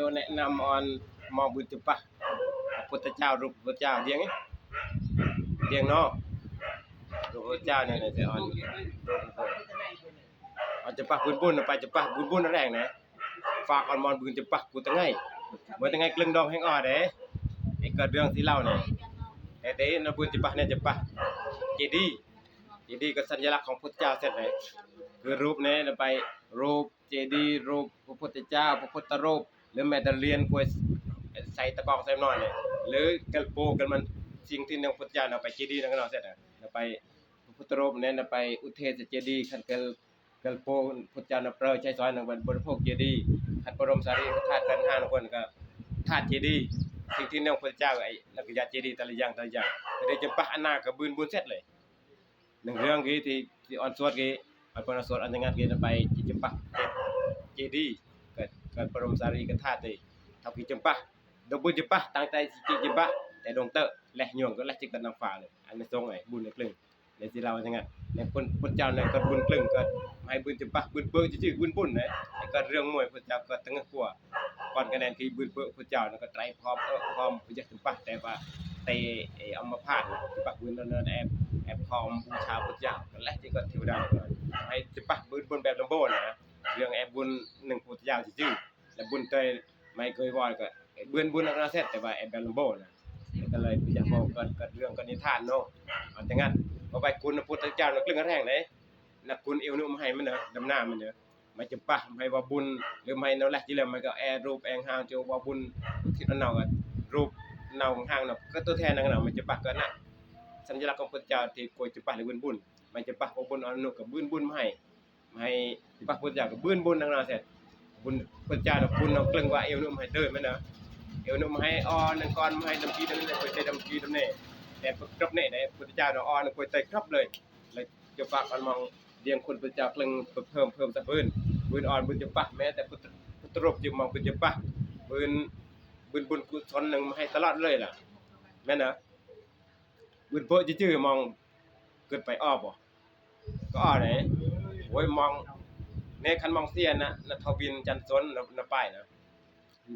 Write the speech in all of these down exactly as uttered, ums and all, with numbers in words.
โยแนะนำออนมองบุญจุปะพระพุทธเจ้า รูปพระพุทธเจ้าเดียงเดียงเนาะ รูปพระพุทธเจ้าเนี่ยนะจะออนออนจุปะบุญบุญไปจุปะบุญบุญแรงนะ ฝากออนมอนบุญจุปะกูตั้งไง เมื่อตั้งไงกลึงดองแห่งออเด้ ไอ้เกิดเรื่องที่เล่าเนี่ย แต่เด้นะบุญจุปะเนี่ยจุปะเจดีย์ เจดีย์ก็สัญลักษณ์ของพุทธเจ้าเสร็จเลย คือรูปเนี่ยไปรูปเจดีย์ รูปพระพุทธเจ้า พระพุทธรูป หรือแม้แต่เหรียญกล้วยใส่ตะกร้องใส่น้อยเนี่ย หรือเกลโปกันมันสิ่งที่หนึ่งพุทธเจ้าเอาไปเจดีย์นั่นก็เนาะเสร็จนะเอาไปพระพุทธรูปเนี่ยเอาไปอุเทศเจดีย์คันเกลเกลโปพุทธเจ้าเอาเปรย์ใช้สอยนั่นเป็นบริโภคเจดีย์คันบรมสารีริกธาตุเป็นห้านั่นคนก็ธาตุเจดีย์สิ่งที่หนึ่งพุทธเจ้าไอ้นักยาเจดีย์แต่ละอย่างแต่ละอย่างก็ได้จำปะอันนากับบืนบุญเสร็จเลย หนึ่งเรื่องที่ที่ที่ออนสวดกี้อันเป็นออนสวดอันยังงัดกี้ไปจิจปะเจดีย์เกิดเกิดบรมสารีริกธาตุเลยเท่ากี้จำปะดอกบุญจำปะตั้งใจจิจปะแต่ดวงเตอะและโยงก็และจิตกันนำฟ้าเลยอันนี้ทรงไอ้บุญในกลึงในที่เรายังงัดในคนพุทธเจ้าในก็บุญกลึงก็ให้บุญจำปะบุญเบิกจื่อบุญบุญนะไอ้ก็เรื่องมวยพุทธเจ้าก็ตั้งกัวก่อนคะแนนที่บุญเบิกพุทธเจ้าแล้วก็ไตรพร้อมเออพร้อมพุทธจำปะแต่ว่าเตะไอ้เอามาพาดจำปะบุญแล้วนะแอบแอบพร้อมบูชาพุทธเจ้าก็และจิตก็เทวดาก็ให้จำปะบุญบุญแบบลำโบนะเรื่องแอบบุญหนึ่งพุทธเจ้าจื่อและบุญเตยไม่เคยว่าก็เบื้อนบุญอันนั้นเสร็จแต่ว่าแอบแบบลำโบนะก็เลยอยากบอกกันกับเรื่องกันนิทานเนาะเอาแต่งั้นเพราะไปคุณพุทธเจ้าเราเรื่องแรงเลยนะคุณเอวนุ่มให้มันเนอะดำหน้ามันเนอะไม่จำปะไม่ว่าบุญหรือไม่เนาะแหละที่แล้วมันก็แอรูปแองห้างเจ้าว่าบุญอุทิศอันเนาะก็รูปเนาห้างเนาะก็ตัวแทนนั่นเนาะไม่จำปะก็นะสัญลักษณ์ของพุทธเจ้าที่โกยจำปะหรือบุญบุญไม่จำปะว่าบุญอนุกับบุญบุญมาให้ ให้พระพุทธเจ้าก็บื้นบุญนางนาเสร็จบุญพุทธเจ้าน่ะคุณเอาเกรงว่าเอวนุ่มให้เดินไหมนะเอวนุ่มให้อ่อนนางกรมาให้ดำกีดำเนี่ยไปเตะดำกีดำเนี่ยแต่กรอบเนี่ยนะพุทธเจ้าน่ะอ่อนไปเตะกรอบเลยแล้วจะฝากอันมองเดียงคุณพุทธเจ้าเกรงเพิ่มเพิ่มสะพื้นบุญอ่อนบุญจะปะแม้แต่พุทธพุทธรูปจะมองบุญจะปะบุญบุญบุญกุศลหนึ่งมาให้ตลอดเลยล่ะแม่นนะบุญเพิ่มจื่อๆมองเกิดไปอ้อบ่ ก็อ่อนเลยโอ้ยมองในคันมองเสียนะนะทวินจันทร์สนนะนะป้ายนะ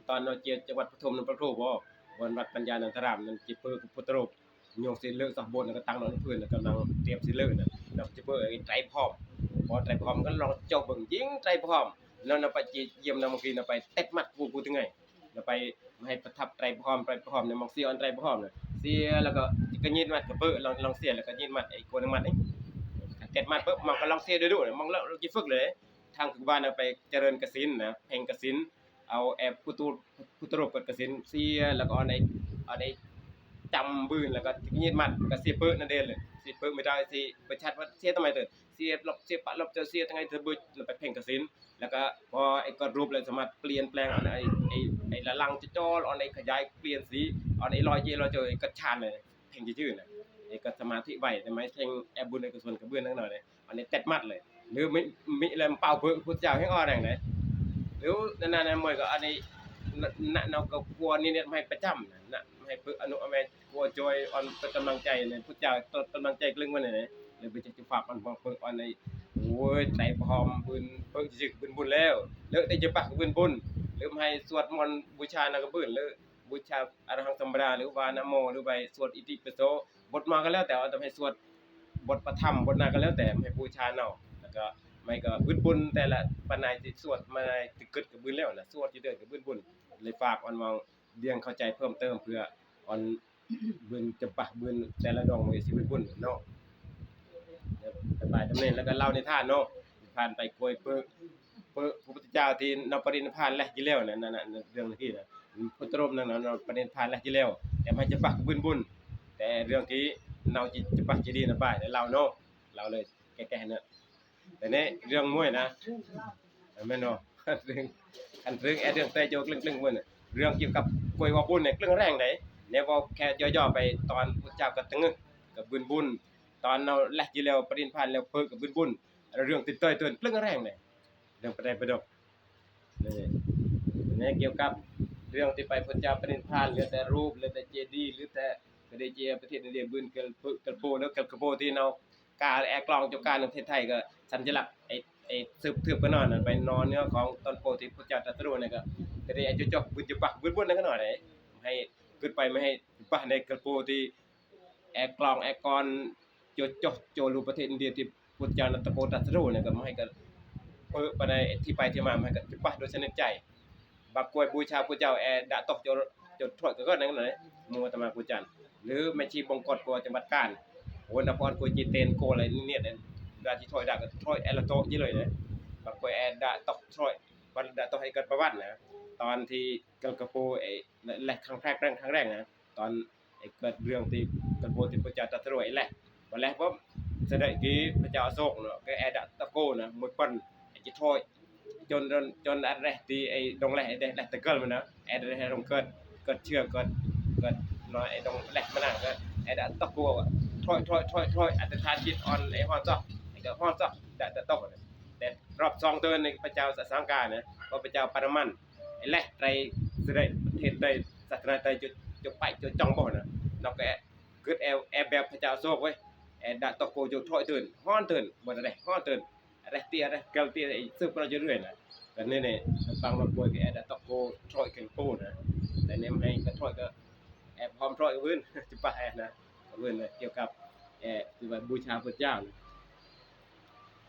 ตอนเราเจียจังหวัดปทุมนั่นพระครูบ่บนวัดปัญญานันทรามนั่นจิเปิดพุทธรูปโยงสิเลิกสองบนแล้วก็ตั้งนอนพื้นแล้วกำลังเตรียมสิเลิกนะเราจะเปิดไอ้ไตรพร้อมพอไตรพร้อมก็ลองเจ้าเบิ่งยิงไตรพร้อมแล้วเราไปเยี่ยมนำบางทีเราไปเต็ดมัดกูกูถึงไงเราไปให้ประทับไตรพร้อมไตรพร้อมเนี่ยมองเสียอันไตรพร้อมเนี่ยเสียแล้วก็ก็ยืดมัดกระเป๋อลองลองเสียแล้วก็ยืดมัดไอ้โกนมัดนี่เต็ดมัดปุ๊บมองก็ลองเสียดูดูมองแล้วเราจะฝึกเลย ทางคือบ้านเอาไปเจริญกสินนะเพ่งกสินเอาแอบพุทธพุทธรูปกับกสินเสียแล้วก็เอาในเอาในจำบืนแล้วก็ยืดมัดก็เสียเปิดนั่นเองเลยเสียเปิดไม่ได้สิประชัดว่าเสียทำไมเถอะเสียลบเสียปะลบเจอเสียทั้งไงเธอบึ้ดแล้วไปเพ่งกสินแล้วก็พอไอ้กรอบรูปเลยสามารถเปลี่ยนแปลงเอาไอ้ไอ้ไอ้ละลังจะจอเอาไอ้ขยายเปลี่ยนสีเอาไอ้รอยเจรอยเจอกระชานเลยเพ่งจืดๆนะไอ้ก็สมาธิไหวแต่ไม่เพ่งแอบบุญไอ้กุศลกระเบื้องนั่นหน่อยเลย อันนี้เต็ดมัดเลย หรือมีมีอะไรเป่าเพื่อพุทธเจ้าให้อ่อนแรงเลยหรือนั่นนั่นมวยก็อันนี้นั่นนั่นเราก็กลัวนี่เนี่ยไม่ประจำนะนะไม่เพื่ออนุอเมกลัวจอยอ่อนเป็นกำลังใจเนี่ยพุทธเจ้าต้นกำลังใจกลึงมันเนี่ยหรือไปจะฝากมันเพื่ออ่อนในโอ้ยไตรพร้อมบุญเพิ่งจะบุญบุญแล้วเลิกได้จะปักบุญบุญหรือไม่สวดมนต์บูชานะก็บุญหรือ บูชาอรหังสัมมาหรือว่านะโมหรือไปสวดอิติปิโสบทมาก็แล้วแต่ว่าจะให้สวดบทประธรรมบทนั้นก็แล้วแต่ให้บูชาเนาะแล้วก็ไม่ก็บุญบุญแต่ละปานายที่สวดมาในตึกกึดกับบุญแล้วนะสวดที่เดินกับบุญบุญเลยฝากออนมองเรียงเข้าใจเพิ่มเติมเพื่อออนบุญจะปะบุญแต่ละดองมันสิบุญบุญเนาะสบายดำเนินแล้วก็เล่าในท่านเนาะผ่านไปกวยเปิก พระพุทธเจ้าที่นำปรินิพพานแล้วจีแล้วนะนั่นนะเรื่องที่นะพุทธรูปนั่นนะนำปรินิพพานแล้วจีแล้วแต่ไม่จะปักบุญบุญแต่เรื่องที่เราจะจะปักจะดีนะป้ายเดี๋ยวเล่าเนาะเล่าเลยแก้ๆนะแต่เนี้ยเรื่องมวยนะแม่นเนาะเรื่องอันเรื่องไอ้เรื่องแต่โจกเรื่องเรื่องมวยน่ะเรื่องเกี่ยวกับกวยว่าบุญเนี่ยเรื่องแรงไหนเนี่ยว่าแค่ย่อๆไปตอนพุทธเจ้ากับตึงกับบุญบุญตอนเราแล้วจีแล้วปรินิพพานแล้วเพิ่งกับบุญบุญเรื่องติดต่อยเตือนเรื่องแรงไหนเรื่องประเด็นประดก นี่นี่เกี่ยวกับเรื่องที่ไปพุทธเจ้าปรินิพพานเหลือแต่รูปเหลือแต่เจดีย์หรือแต่กระเดเจียประเทศอินเดียบืนเกลปุเกลโปแล้วเกลกระโปที่เนาะกาแอกลองเจ้ากาในประเทศไทยก็สัญลักษณ์ไอ้ไอ้สืบถืบกันนอนไปนอนเนื้อของต้นโพธิ์ที่พุทธเจ้าตรัสรู้เนี่ยก็ไป เดะ ไอ้โจโจ บึนจะบักบึนบุนนั่นก็หน่อยเดะ ให้กึดไปไม่ให้บักในกระโปรงที่แอร์กลองแอร์กอนโจโจ โจลูประเทศอินเดียที่พุทธเจ้านะตะโกนตรัสรู้เนี่ยก็ไม่ให้ก็เปิดไปในที่ไปที่มาไม่ให้ก็จะบักโดยสนิทใจ บักกวยบูชาพุทธเจ้าแอร์ดะตกโจโจถ้วยก็ก็นั่นก็หน่อย มัวตะมาปูจัน หรือแม่ชีบงกฎกลัวจังหวัดกาญ โอ้นพรกลัวจีเตนโกอะไรเนี่ยเนี่ย ดาที่ถ้อยดาก็ถ้อยแอร์ละโตะยี่เลยเนี่ย บักกวยแอร์ดะตกถ้อย วันดะตกให้เกิดประวัตินะ ตอนที่กระโปรงไอ้แหละครั้งแรกครั้งแรกนะ ตอนไอ้เกิดเรื่องที่กระโปรงที่พระเจ้าตรัสรู้ไอ้แหละ วันแรกปุ๊บ เสด็จที่พระเจ้าอโศกเนาะ ก็แอร์ดะตะโกนนะ มือปนไอ้จะถ้อย จน จน จนอันแรกที่ไอ้ดงแรกไอ้แรกตะเกิลมันนะ แอร์ดะให้ลงเกิด เกิดเชื่อเกิด เกิดน้อยไอ้ดงแรกมันนะก็แอร์ดะตะโกนอะ ถ้อย ถ้อย ถ้อย ถ้อย อธิษฐานจิตอ่อนไอ้ฮ้อนซอก ไอ้ก็ฮ้อนซอก ดะ ดะตกนะ แต่รอบสองเทินในพระเจ้าสะสังกานะ ว่าพระเจ้าปรมัน ไอ้แหละไตรเสด็จประเทศใดศาสนาใดจะ จะไปจะจ้องบ่นะ นอกก็แอร์ เกิดแอร์ แอร์แบบพระเจ้าอโศกเว้ย แอร์ดะตะโกนจะถ้อยเทิน ฮ้อนเทิน บ่ได้ ฮ้อนเทิน อะไรเตี้ยอะไรเกลเตี้ยไอ้ซึ่งเราจะเรื่อยนะ แต่เนี่ยเนี่ย ฟังรถป่วยก็แอร์ดะตะโกนถ้อยเก่งโตนะ แต่เนี่ยมันให้กระถ้อยก็แอบหอมถ้อยกับพื้น จะไปนะ กับพื้นนะ เกี่ยวกับ แอร์ที่ว่าบูชาพระเจ้านะ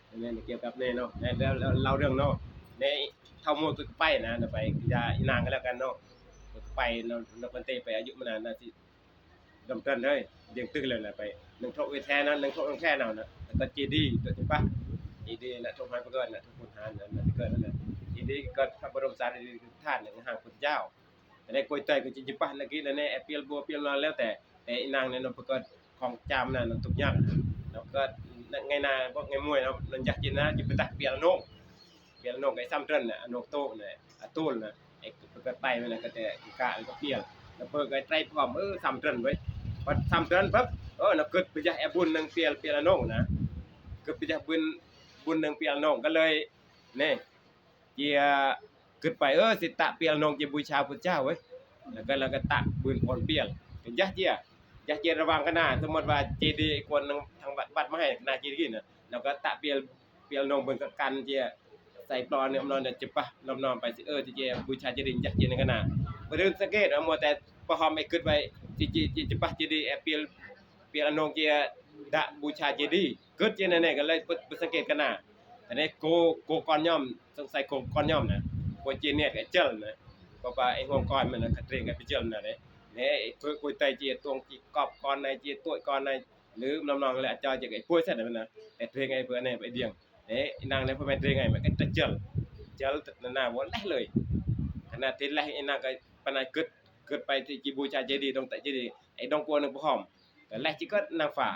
อันนี้เกี่ยวกับเนี่ยเนาะ แล้ว แล้ว แล้วเล่าเรื่องเนาะ ในเท่าโมตุไปนะ ไปยาอีนางก็แล้วกันเนาะ ไปเนาะ แล้วคนเตไปอายุมานานนะที่ดำเนินเลย เดียงตึกเลยนะ ไปหนึ่งโทเวแท้นะ หนึ่งโทองแท้เนาะนะ แล้วก็เจดีย์ตัวจุปะ เจดีย์นะ ทุกหานก็เกิดนะ ทุกคนหานนะ นะที่เกิดนั่นแหละ เจดีย์ก็พระบรมสารีริกธาตุเนี่ย ห่างพระเจ้า แต่ในกล้วยไตก็จะจุปะนะกี้นะเนี่ย แอปเปิลบัวเปรี้ยวแล้วแต่ แต่อีนางเนี่ยเนาะ เพิ่นก็ของจามนะ เนาะ ทุกอย่างนะ แล้วก็ไงนา พวกไงมวยเนาะ นั่นอยากกินนะ จะไปตักเปียละโหนง เปียละโหนงไอ้ซ้ำเทินน่ะ อโหนงโตน่ะ อาตูลน่ะ ไอ้เพิ่นก็ไปมันน่ะ ก็แต่กะก็เปีย แล้วเพิ่นก็ไตรพร้อม เออ ซ้ำเทินเว้ย พอซ้ำเทินปั๊บ เออ แล้วเกิดไปอยากแอบบุญหนึ่งเปีย เปียละโหนงนะ เกิดไปอยากบุญ บุญหนึ่งเปียละโหนง ก็เลย นี่ เจียกึดไป เออ สิตะเปียละโหนง เจียบูชาพุทธเจ้าเว้ย แล้วก็ แล้วก็ตะปืนพรเปียละ ก็ยะเจีย ยะเจียระวังกันนะ สมมติว่าเจดีย์ไอ้คนหนึ่งทางวัด วัดมาให้นะ เจดีย์นะ แล้วก็ตะเปียละ เปียละโหนง เบิ่งก็กันเจีย ใส่ปลอเนี่ย นอนเนี่ย จะปะ นอนนอนไปสิ เออ เจียบูชาเจดีย์ ยะเจียนี่กันนะ บ่ได้สังเกตว่ามัวแต่ประหอมไอ้กึดไว้ เจีย เจีย เจีย จะปะเจดีย์ แอบเปียละ เปียละโหนง เจียดะบูชาเจดีย์ กึดเจียนั่นแหละ ก็เลยบ่ บ่สังเกตกันนะ แต่ในโก โกก่อนย่อม สงสัยโกก่อนย่อมนะ โกเจเนียดกับเจลนะ เพราะว่าไอ้ห่วงก้อนมันนะ กระเตรงกับไปเจลนะเนี่ย เนี่ย ไอ้เพื่อกล้วยไตเจียตวงจีกอบก้อนในเจียตวยก้อนใน หรือน้องๆเลยอาจารย์จะไอ้ป่วยเสร็จแล้วนะ แต่เตรงไอ้เพื่อเนี่ยไปเดียง เนี่ย นางเนี่ยเพื่อแม่เตรงไง มันก็จะเจล เจลแต่นานาวันแรกเลย ขนาดที่แรกไอ้นางก็ปานายเกิด เกิดไปที่จีบูชาเจดีย์ ตรงแต่เจดีย์ ไอ้ดองกลัวหนึ่งพร้อม แต่แรกจีก็นางฟ้า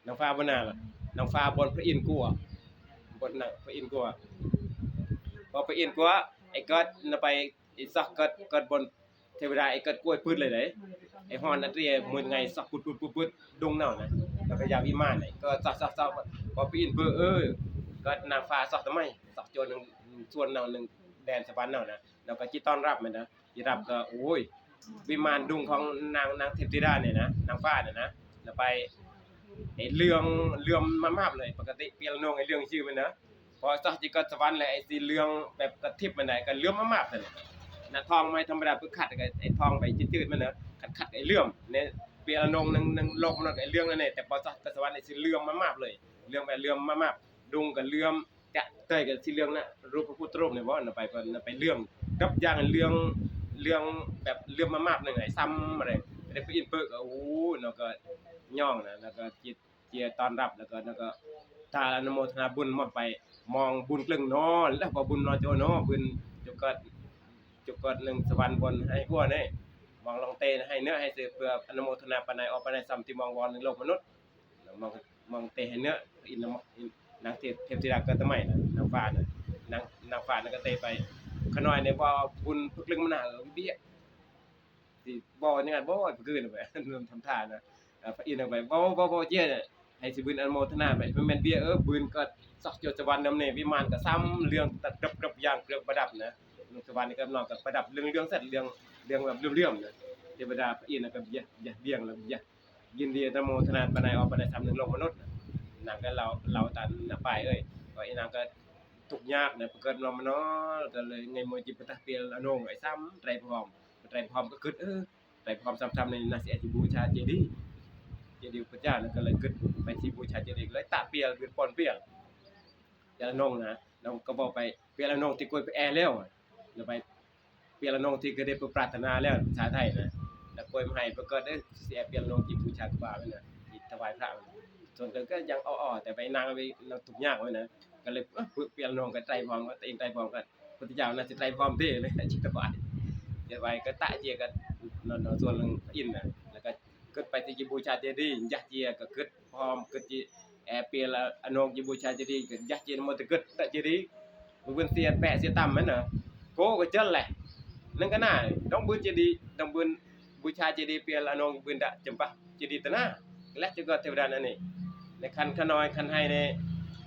นางฟ้าบนนาล่ะ นางฟ้าบนพระอินทร์กลัว บนนางพระอินทร์กลัว พอพระอินทร์กลัว ไอ้เกิดนำไป ไอ้ซอกเกิด เกิดบนเทวดา ไอ้เกิดกล้วยปืดเลยเด้ ไอ้ฮ้อนอันเตรียมือไงซอกปืดปืดปืดปืดดงเนานะ แล้วก็อยากวิมานไอ้ก็ซอกซอกซอก พอพระอินทร์เบอร์ เออ ก็นางฟ้าซอกทำไม ซอกโจรหนึ่งส่วนเนาหนึ่งแดนสวรรค์เนานะ แล้วก็จิต้อนรับมันนะ จิรับก็ โอ้ย วิมานดุงของนาง นางเทพธิดาเนี่ยนะ นางฟ้าเนี่ยนะ แล้วไป ไอ้เหลือง เหลืองมามาบเลย ปกติเปียละโหนงไอ้เหลืองชื่อมันนะ พอซอกจิก็สวรรค์เลย ไอ้สีเหลืองแบบกระทิบมันไหนก็เหลืองมามาบเลย นะ ทองไม่ธรรมดา เพิ่งขัดกับไอ้ทองไปจืดๆมันนะ ขัดขัดไอ้เหลืองเนี่ย เปียละโหนงหนึ่ง หนึ่งโลกมันก็ไอ้เหลืองนั่นแหละ แต่พอซอกก็สวรรค์ไอ้สีเหลืองมามาบเลย เหลืองแบบเหลืองมามาบ ดุงกับเหลือง จะเตยกับสีเหลืองนะ รูปพระพุทธรูปเนี่ยว่านะไป ก็นะไปเหลือง กับอย่างเหลือง เหลืองแบบเหลืองมามาบหนึ่ง ไอ้ซ้ำอะไร แต่พระอินทร์เปิดก็ โอ้ แล้วก็ย่องนะ แล้วก็จิตเจียต้อนรับ แล้วก็ แล้วก็ตาอนุโมทนาบุญมอบไป มองบุญกลึงนอน แล้วพอบุญนอนโจนอบุญจุกเกิด จุกเกิดหนึ่งสวรรค์บนให้หัวเนี่ย มองลงเตนให้เนื้อให้เสือเพื่ออนุโมทนาปานายออกปานายซ้ำที่มองวอนในโลกมนุษย์ มอง มองเตให้เนื้อ อินนะ นางเทพ เทพธิดาก็ทำไมนะ นางฟ้านะ นาง นางฟ้านั่นก็เตไป ขน้อยเนี่ยว่าบุญพึกลึงมันหนาเออเบี้ย สิบ่ยังไงบ่ไปคืนไป ทำท่านะ เอ่อ พระอินทร์เอาไป บ่ บ่ บ่ เจ้ย ให้สิบุญอนุโมทนาไป มันแม่นเบี้ย เออ บุญก็ซอกโจรสวรรค์นำเนี่ย วิมานก็ซ้ำเรื่องตัดดับดับอย่างเครื่องประดับนะ สวรรค์นี่ก็นอกจากประดับเรื่อง เรื่องสัตว์ เรื่อง เรื่องแบบเรื่องๆนะ เทวดาพระอินทร์ก็เบีย เบีย เบียงแล้วเบีย ยินดีอนุโมทนาปานายออกปานายซ้ำหนึ่งโลกมนุษย์นะ นางก็เล่า เล่าตามนางป้ายเอ้ย ก็อีนางก็ ទុក្ខយากណា ប្រកើតមកម្ដង ក៏លើថ្ងៃមួយជីប្រតាស់ពេលអនងឲ្យសាំត្រៃព្រម ត្រៃព្រមក៏គិតអឺត្រៃព្រមសាំសាំនេះណាស់ស្អែកជីបូឆាចេតិយចេតិយព្រះចាណា ក៏លើគិតបៃជីបូឆាចេតិយក៏លើតាក់ពេលវាប៉ុនពេល ពេលអនងណា នងក៏បោកបៃពេលអនងទីគួយផ្អែលហើយ នៅបៃពេលអនងទីក៏ដេពប្រាថ្នាហើយ ភាសាថៃណា ដល់គួយមកឲ្យប្រកើតអឺស្អែកពេលអនងជីបូឆាក្បាលណា ជីថ្វាយព្រះ ส่วนตัวก็ยังอ้อๆ แต่ไปนั่งไปนั่งทุกข์ยากไว้นะ ก็เลยเออเพื่อเปลี่ยนนองก็ไตรพร้อมก็ตัวเองไตรพร้อมก็พุทธเจ้าน่าจะไตรพร้อมเด้เลย จิตวาย จิตวายก็ตะเจียก็นอนนอนส่วนหนึ่งอินนะ แล้วก็เกิดไปที่บูชาเจดีย์ยักษ์เจียก็เกิดพร้อมเกิดที่แอร์เปียละอนงที่บูชาเจดีย์ก็ยักษ์เจียนมอตะเกิดตะเจดีย์ มันเป็นเสียแปะเสียต่ำมันนะ โกก็เจนแหละ นั่นก็น่า ต้องบืนเจดีย์ ต้องบืน บูชาเจดีย์เปียละอนงบืนดะจำปะเจดีย์ตะนา และจะก็เทวดานั่นนี่ ในคันขน้อยคันให้ใน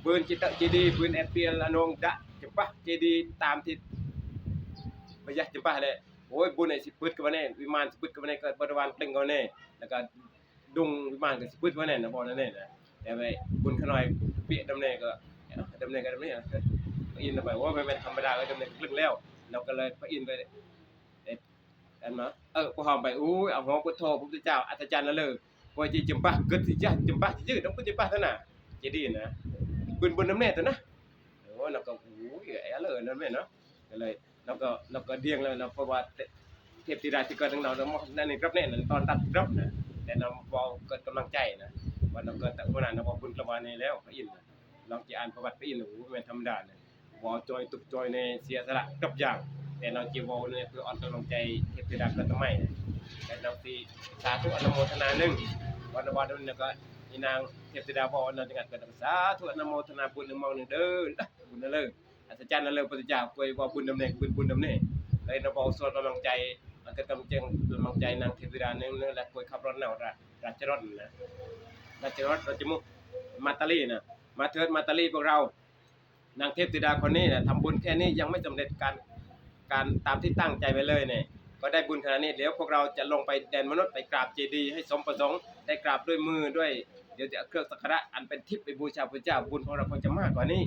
บืนจิตเจดีย์ บืนแอดเปียละอนงดะจำปะเจดีย์ตามที่พญาจำปะเลย โอ้ย บุญไอ้สิบปึดกับวันนี้ วิมานสิบปึดกับวันนี้ ก็บริวารเปล่งกับวันนี้ แล้วก็ดงวิมานก็สิบปึดวันนี้นะ บอกนั่นนี่นะ แต่ไปบุญขน้อยเปียดำเนินก็ เอ้า ดำเนินก็ดำเนิน พระอินทร์ไปว่าไม่เป็นธรรมดา ก็ดำเนินก็เรื่องแล้ว เราก็เลยพระอินทร์ไป เอ๊ะ อันมา เออ พอหอมไป อุ้ย เอาหัวพุทโธพุทธเจ้า อัศจรรย์นะเลย พอจีจำปาเกิดสิจ้าจำปาสิยืด ต้องพูดจำปาเท่านั้น เจดีย์นะ บุญบุญน้ำแน่ตัวนะ โอ้ แล้วก็ อุ้ย ไอ้เลยนั่นแม่เนาะ ก็เลย แล้วก็ แล้วก็เดียงเลยนะ เพราะว่าเทพธิดาที่เกิดทั้งเราทั้งหมดนั่นนี่ครับเนี่ย ตอนตัดรับนะ แต่นำบอกเกิดกำลังใจนะ วันนั้นเกิดแต่คนนั้นนะ บอกบุญกระบาลนี่แล้ว พระอินทร์นะ ลองจะอ่านประวัติพระอินทร์ โอ้โห ไม่ธรรมดานะ เว้าจ่อยตุ๊กจ่อยในเสียสละทุกอย่าง แต่น้องจีเว้าเนี่ยเพื่ออ่อนกำลังใจเทพธิดาเกิดใหม่ แต่น้องสิสาธุอนุโมทนาหนึ่ง วันวันนั้นก็อีนางเทพธิดาบอกว่าน้องจะงัดเกิดสาธุอนุโมทนาบุญหนึ่งมองหนึ่งเด้อ บุญนั่นเลย อัศจรรย์นั่นเลย พระพุทธเจ้า กวยเว้าบุญนำแน่ บุญบุญนำแน่ เลยน้องบอกส่วนกำลังใจ มันก็กำลังใจนางเทพธิดาหนึ่งหนึ่ง และกวยขับรถเนาราชรถนะ ราชรถราชมุกมาตาลีนะ มาเถิดมาตาลีพวกเรา นางเทพธิดาคนนี้นะทำบุญแค่นี้ยังไม่สำเร็จการการตามที่ตั้งใจไว้เลยเนี่ย ก็ได้บุญขนาดนี้ เดี๋ยวพวกเราจะลงไปแดนมนุษย์ไปกราบเจดีย์ให้สมประสงค์ ได้กราบด้วยมือด้วย เดี๋ยวจะเอาเครื่องสักการะอันเป็นทิพย์ไปบูชาพระเจ้า บุญของเราคงจะมากกว่านี้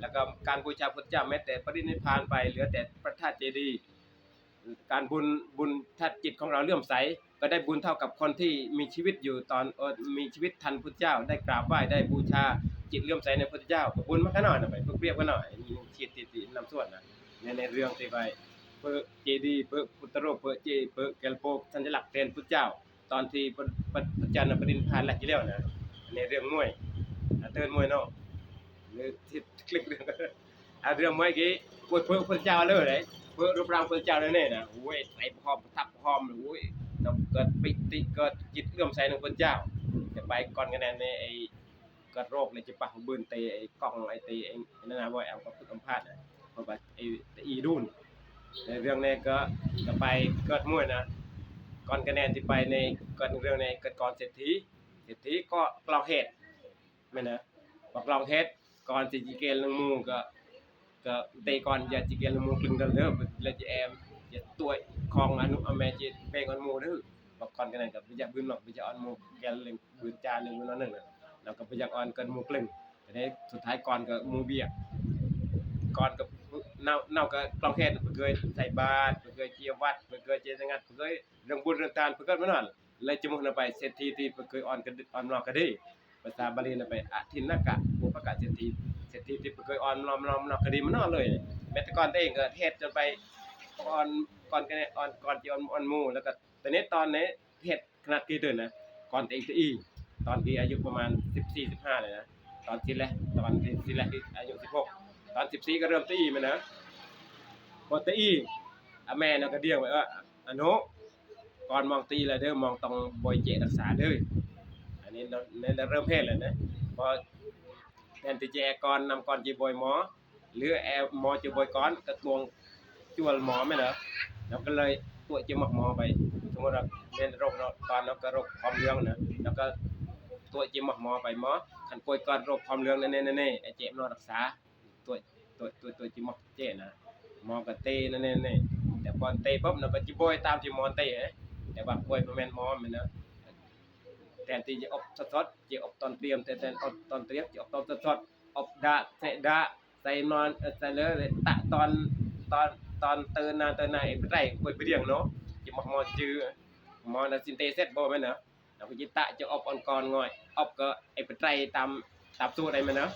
แล้วก็การบูชาพระเจ้าแม้แต่ปรินิพพานไปเหลือแต่พระธาตุเจดีย์ การบุญบุญถ้าจิตของเราเลื่อมใส ก็ได้บุญเท่ากับคนที่มีชีวิตอยู่ตอนเออมีชีวิตทันพุทธเจ้า ได้กราบไหว้ได้บูชาจิตเลื่อมใสในพุทธเจ้า ก็บุญมันก็น้อยนะไปเพื่อเปรียบกันหน่อยมีชีวิตที่ที่นำส่วนนะในในเรื่องที่ไปเพื่อเจดีย์เพื่อพุทธรูปเพื่อเจเพื่อแกลโปกสัญลักษณ์แทนพุทธเจ้า ตอนที่พระพระพระเจ้านั้นปรินิพพานแล้วทีเดียวนะในเรื่องมวยอ่ะเตือนมวยเนาะหรือที่คลิกเรื่อง เอาเรื่องเมื่อกี้อวยพระพุทธเจ้าเลยเลยเพื่อรูปร่างพุทธเจ้าเลยเนี่ยนะโอ้ยใส่พร้อมประทับพร้อมเลยโอ้ยเราเกิดปิติเกิดจิตเลื่อมใสในพุทธเจ้า จะไปก่อนกันแน่ในไอ้เกิดโรคในจิปะของบืนเตไอ้กล้องไอ้เตไอ้นั่นนะว่าแอมก็ฝึกอัมพาตนะเพราะว่าไอ้ตะอีดูนในเรื่องนี้ก็จะไปเกิดมวยนะก่อนกันแน่ที่ไปในเกิดเรื่องในเกิดก่อนเศรษฐีเศรษฐีก็กลองเหตุ แม่นนะบักลองเฮ็ดก่อนสิจิเกลหนึ่งหมู่ก็ก็เตะก่อนอย่าจิเกลหนึ่งหมู่ครึ่งเดิมเด้อแล้วจะแอมจะตัวของอนุอเมจะแบ่งอันหมู่เด้อบักก่อนกันนั่นก็บ่อยากบืนหรอกบ่อยากอันหมู่แกลเรื่องบืนจานเรื่องนั้นนั่นน่ะแล้วก็บ่อยากอ่อนเกินหมู่ครึ่งแต่ในสุดท้ายก่อนก็หมู่เบียกก่อนก็เนาเนาก็กลองเฮ็ดบ่เคยใส่บาตรบ่เคยเจียวัดบ่เคยเจสงัดบ่เคยเรื่องบุญเรื่องทานบ่เคยมานั่น เลยจะมุกนำไปเศรษฐีที่บ่เคยอ่อนกระดิอ่อนนอกกระดีภาษาบาลีนำไปอทินนกะปุพกะเศรษฐีเศรษฐีที่บ่เคยอ่อนนอมนอมนอกกระดีมันนอกเลยแม้แต่ก่อนตัวเองก็เฮ็ดจนไปอ่อนก่อนกันอ่อนก่อนจะอ่อนอ่อนหมู่แล้วก็ตอนนี้ตอนนี้เฮ็ดขนาดกี่เดือนนะก่อนตัวเองจะอีตอนที่อายุประมาณสิบสี่สิบห้าเลยนะตอนที่แรกตอนที่ที่แรกที่อายุสิบหกตอนสิบสี่ก็เริ่มตีมันนะพอตีอ่ะแม่นก็เดียวไว้ว่า อันโหก่อนมองตีแล้วเด้อมองต้องบอยเจรักษาเด้ออันนี้เราในเริ่มเพศเลยนะพอแทนที่จะก่อนนำก่อนจีบอยหมอ หรือแอหมอจีบอยก่อนกระตวงจวนหมอไม่เหรอเราก็เลยตัวจีหมอกหมอไปสมมติเราเป็นโรคตอนเราก็โรคความเรืองนะแล้วก็ตัวจีหมอกหมอไปหมอขันป่วยก่อนโรคความเรืองนั่นนี่นั่นนี่ไอเจ็บนอนรักษา ตัวตัวตัวตัวจิมอกเจนะหมอกะเตนั่นนี่นี่แต่ก่อนเตปุ๊บเนาะก็จิบอยตามที่หมอเตเอ้ยแต่ว่าป่วยบ่แม่นหมอแม่นเนาะแทนที่จะอบสดๆจะอบตอนเตรียมแต่แทนอบตอนเตรียมจะอบตอนสดๆอบดะเสะดะ ใส่นอน เอ่อ ใส่เลย ตะตอน ตอน ตอนตื่นนา ตื่นนา ไอ้บ่ได้ กล้วยบ่เดียงเนาะ จะมาหมอจื้อ หมอน่ะสินเตเสร็จบ่แม่นเนาะ แล้วก็จิตะจะออบอ่อนก่อนง่อย ออบก็ไอ้บ่ได้ตาม ตามสูตรไอ้มันเนาะ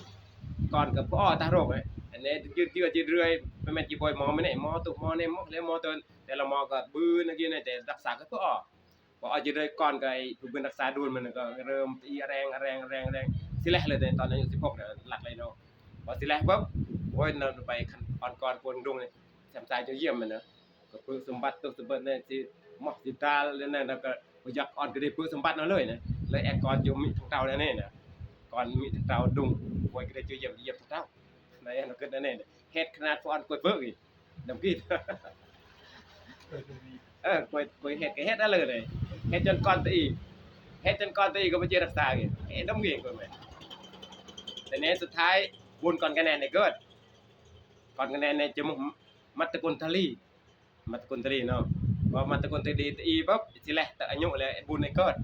ก่อนก็พอตาโรคไอ้ อันนี้ยืดเยื้อยืดเรื่อย บ่แม่นจิบ่อยหมอมื้อนี้ หมอตุหมอนี่ หมอแล้วหมอตัว แต่ละหมอก็บื้อนักอยู่ใน แต่รักษาก็พอออก พออายุได้ก่อนก็ไอ้ผู้เป็นรักษาดูนมันก็เริ่มตีแรง แรง แรง แรง สิแลกเลย ตอนอายุสิบหกเนี่ย หลักเลยเนาะ พอสิแลกปุ๊บ โอ้ย นอนไปคันอ่อนก่อนปวดดุงเลย สามสายจะเยี่ยมมันเนาะ ก็ปึกสมบัติ ตัวสมบัติเนี่ยสิมอกสิตาแล้วนั่น แล้วก็บ่อยากอ่อนก็ได้ปึกสมบัติเอาเลยนะ เลยแอกก่อนจะมีทางเตาแน่ๆนะ ก่อนมีทางเตาดุง โอ้ย ก็ได้จะเยี่ยม เยี่ยมทางเตา ในอันเกิดแน่ๆนะ เฮ็ดขนาดพออ่อนกล้วยเบิกอีก น้ำกิน เออ กล้วย กล้วยเฮ็ดก็เฮ็ดได้เลยเลย เฮ็ดจนก่อนตะอี เฮ็ดจนก่อนตะอีก็บ่เจอรักษาอีก เฮ็ดน้ำเวียงกล้วยแม่ แต่เนี้ยสุดท้ายบุญก่อนคะแนนเนี่ยเกิด ก่อนคะแนนเนี่ยจะมุมัตตกุลทลี มัตตกุลทลีเนาะ พอมัตตกุลทลีตะอีปั๊บ สิแลแต่อายุแล้วบุญเนี่ยเกิด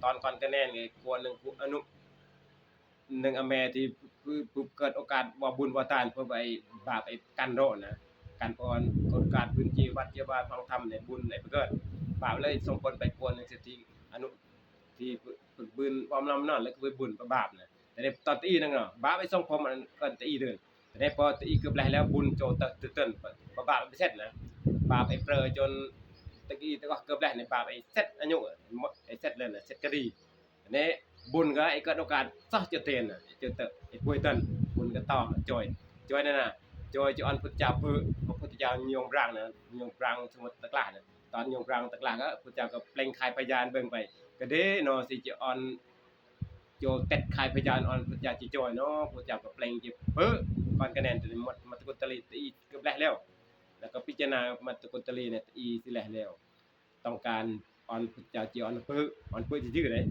ตอนก่อนคะแนนไง กลัวหนึ่งอนุ หนึ่งอแม่ที่ผู้ ผู้เกิดโอกาสว่าบุญว่าทาน เพื่อไปบาปไอ้กันโรนะ กันพรโอกาสพื้นที่วัดเจ้าบ้านฟังธรรมเนี่ยบุญไอ้เกิด บาปเลยส่งผลไปกวนในเศรษฐีอนุ ที่ฝึกบุญความลำนั่นแล้วก็ไปบุญประบาปนะ แต่ในตอนตีนั่นเนาะ บาปไอ้ส่งผลมันเกินตีเดิน แต่ในพอตีเกือบแล้วแล้วบุญโจตะตื่นเต้นประบาปไปเสร็จนะ บาปไอ้เปรย์จนตะกี้ตะก็เกือบแล้วในบาปไอ้เสร็จอายุหมดไอ้เสร็จเลยนะ เสร็จก็ดี อันนี้บุญก็ไอ้เกิดโอกาสซะจะเตียนน่ะ จะเตอะไอ้ป่วยเต้น บุญก็ต่อจอย จอยนั่นน่ะ จอยจะอ่อนพุทธเจ้าเพื่อพระพุทธเจ้ายงบรางนะ ยงบรางสมุทรตะกล้านะ ตอนยงบรางตะกล้าก็พุทธเจ้าก็เปล่งคายพยานเบิ่งไป ก็เด้เนาะสิจะอ่อน โจเต็ดคายพยานอ่อนพุทธเจ้าจิจอยเนาะ พุทธเจ้าก็เปล่งจิเปื้อก่อนคะแนนตัวนี้หมดมัตตกุลตลีตีเกือบแลกแล้ว แล้วก็พิจารณามัตตกุลตลีเนี่ยอีสิแลกแล้ว ต้องการอ่อนพุทธเจ้าจิอ่อนเปื้ออ่อนเปื้อจื้อๆเลย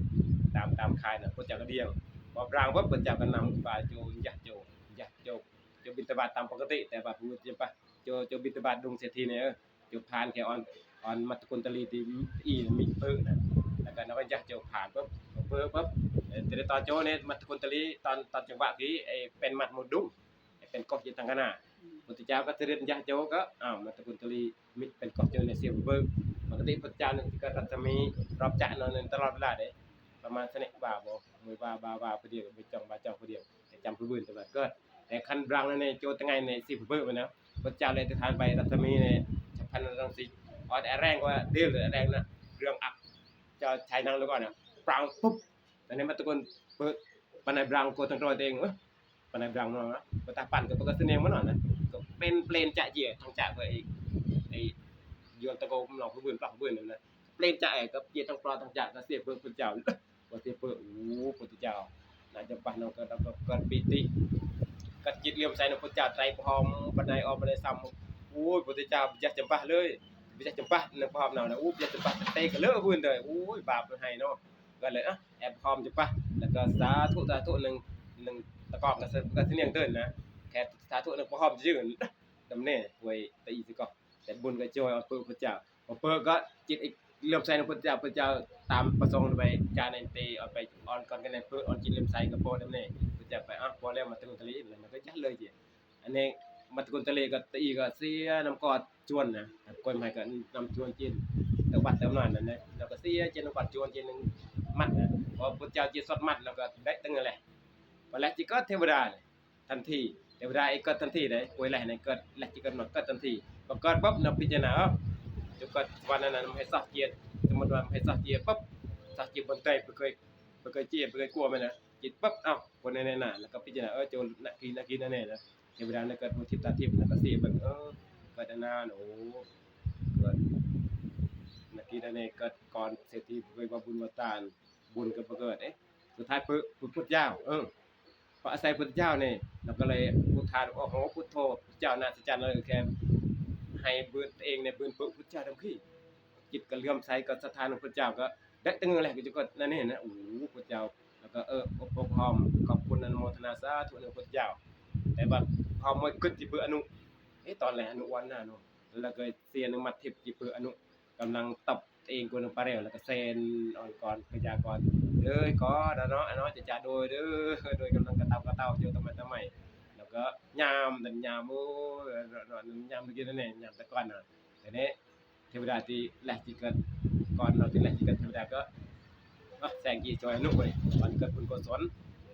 ตาม ตามคายนะพุทธเจ้าก็เดียง พอบรางปุ๊บพุทธเจ้าก็นำปลาโจยะโจยะโจ โจบิณฑบาตตามปกติ แต่ว่าพุทธเจ้าปะโจ โจบิณฑบาตดุงเศรษฐีเนี่ยเออ โจผ่านแค่อ่อน อ่อนมัตตกุลตลีที่อีมีเปื้อนะ แล้วก็นำยะโจผ่านปุ๊บ เปื้อปุ๊บ เอ่อ แต่ตอนโจเนี่ยมัตตกุลตลีตอน ตอนจังหวะที่ไอ้เป็นมัดมดดุ เป็นก๊อกอยู่ทางข้างหน้า พุทธเจ้าก็เสด็จยะโจก็ อ้าว มัตตกุลตลีมิเป็นก๊อกอยู่ในเสียงเบิก ปกติพุทธเจ้านั่นก็รัศมีรอบจะนอนนั่นตลอดเวลาเด้ ประมาณสนิทว่าบ่ มือว่าบาว่าผู้เดียว ไปจ้องบาจ้องผู้เดียว แต่จำผู้อื่นแต่ว่าเกิด แต่คันบรังนั่นในโจตะไงในสิบเบิกมันนะ พุทธเจ้าเลยอธิษฐานไปรัศมีในฉับพลันรังสี อ่อนแอแรงกว่าเดียวเลยแรงนะ เรื่องอัก เจ้าชายนั่งแล้วก่อนนะ ปรังปุ๊บ ตอนนี้มัตตกุลเปิดปานในบรังโกตังโตรเอง เอ้ย ปานในบรังเนาะ ปะตาปั่นกับปะกะเสนียงมันเนาะนะ ก็เป็นเปลนจะเจียทางจากไปไอ้ ไอ้ยวนตะโกนหลอกผู้อื่นปลักผู้อื่นนั่นนะ เปลนจะไอ้ก็เจียทางปลอดทางจากก็เสียเบิกพุทธเจ้า ก็เสียเบิก โอ้ พุทธเจ้า น่าจะปะเนาะ ก็ ก็ ก็ปิติ ก็จิตเลื่อมใสในพุทธเจ้า ไตรพร้อมปานในออกปานในซ้ำ โอ้ย พุทธเจ้า บ่อยากจะปะเลย บ่อยากจะปะในพร้อมเนาะนะ โอ้ย บ่อยากจะปะเตะกันเลยผู้อื่นเลย โอ้ย บาปมันให้เนาะ ก็เลย อ่ะ แอบหอมจะปะ แล้วก็สาธุ สาธุ หนึ่ง หนึ่งตะกอนก็เส ก็เสนียงเดินนะ แค่สาธุ หนึ่งพอหอมจะยืน ดำเน่หวยตะอีสิก็ แต่บุญก็จอยเอาเปิดพระเจ้า พอเปิดก็จิตอีกเลื่อมใสในพระเจ้า พระเจ้าตามประสงค์ไป จาในเตเอาไปอ่อนก่อนกันในเปิดอ่อนจิตเลื่อมใสก็พอดำเน่ พระเจ้าไป อ่ะ พอแล้วมาถึงตะลีแล้วมันก็ยัดเลยจี อันนี้มาตะกุนตะเลก็ตะอีก็เสียน้ำกอดจวนนะ กล้วยไม้ก็น้ำจวนจีน ตะวัดตะนานนั่นนะ แล้วก็เสียเจนน้ำกอดจวนจีนหนึ่งมัดนะ พอพุทธเจ้าจีสดมัดแล้วก็ได้ตั้งนั่นแหละ พอแล้วจีก็เทวดาเนี่ยทันที เทวดาเองก็ทันทีเลย กล้วยแหล่นั่นก็แหล่จีก็มาก็ทันที พอเกิดปุ๊บเราพิจารณา เอ้า จะเกิดวันนั้นนะมันให้ซอกเจียน สมมติว่ามันให้ซอกเจียนปุ๊บ ซอกเจียนบนเตยไปเคย ไปเคยเจียน ไปเคยกลัวไหมนะ จิตปุ๊บ เอ้า คนในในหน้า แล้วก็พิจารณา เออ โจรนักกิน นักกินนั่นเองนะ เทวดานั่นเกิดดวงทิพย์ตาทิพย์ แล้วก็เสียเบิ่ง เออ เกิดอันนั้น โอ้ เกิดนักกินนั่นเอง เกิดก่อนเศรษฐี เคยว่าบุญว่าทาน บุญก็บ่เกิด เอ๊ะ สุดท้ายเปิดพุทธเจ้า เออ เพราะอาศัยพุทธเจ้านี่ เราก็เลยอุทาน โอ้โห พุทโธ พุทธเจ้าน่าอัศจรรย์เลย แค่ให้บุญตัวเองเนี่ย บุญเปิดพุทธเจ้าทำขี้ จิตก็เลื่อมใสก็ศรัทธาในพุทธเจ้าก็ได้ตั้งแต่แรกก็จะก็นั่นนี่นะ โอ้โห พุทธเจ้า แล้วก็ เออ อบรมหอม ขอบคุณอนุโมทนาสาธุในพุทธเจ้า แต่ว่าหอมมวยกึดที่เปืออนุ เอ๊ะ ตอนแรกอนุวันน่ะเนาะ แล้วก็เสียอนุมัติทิพย์ที่เปืออนุ กำลังตบเองกวนลงไปแล้ว แล้วก็เซนอ่อนก่อนพยากรณ์ เอ้ย ก็เนาะ เนาะ จะจะโดยเด้อ โดยกำลังกระเตากระเตาอยู่ทำไมทำไม แล้ว ก็ยามนั้นยาม โอ้ย ยามเมื่อกี้นั่นเอง ยามแต่ก่อนนะ แต่นี้เทวดาที่แลกที่เกิด ก่อนเราที่แลกที่เกิดเทวดาก็ อ่ะ แสงจีจอยอนุเว้ย วันเกิดบุญกุศล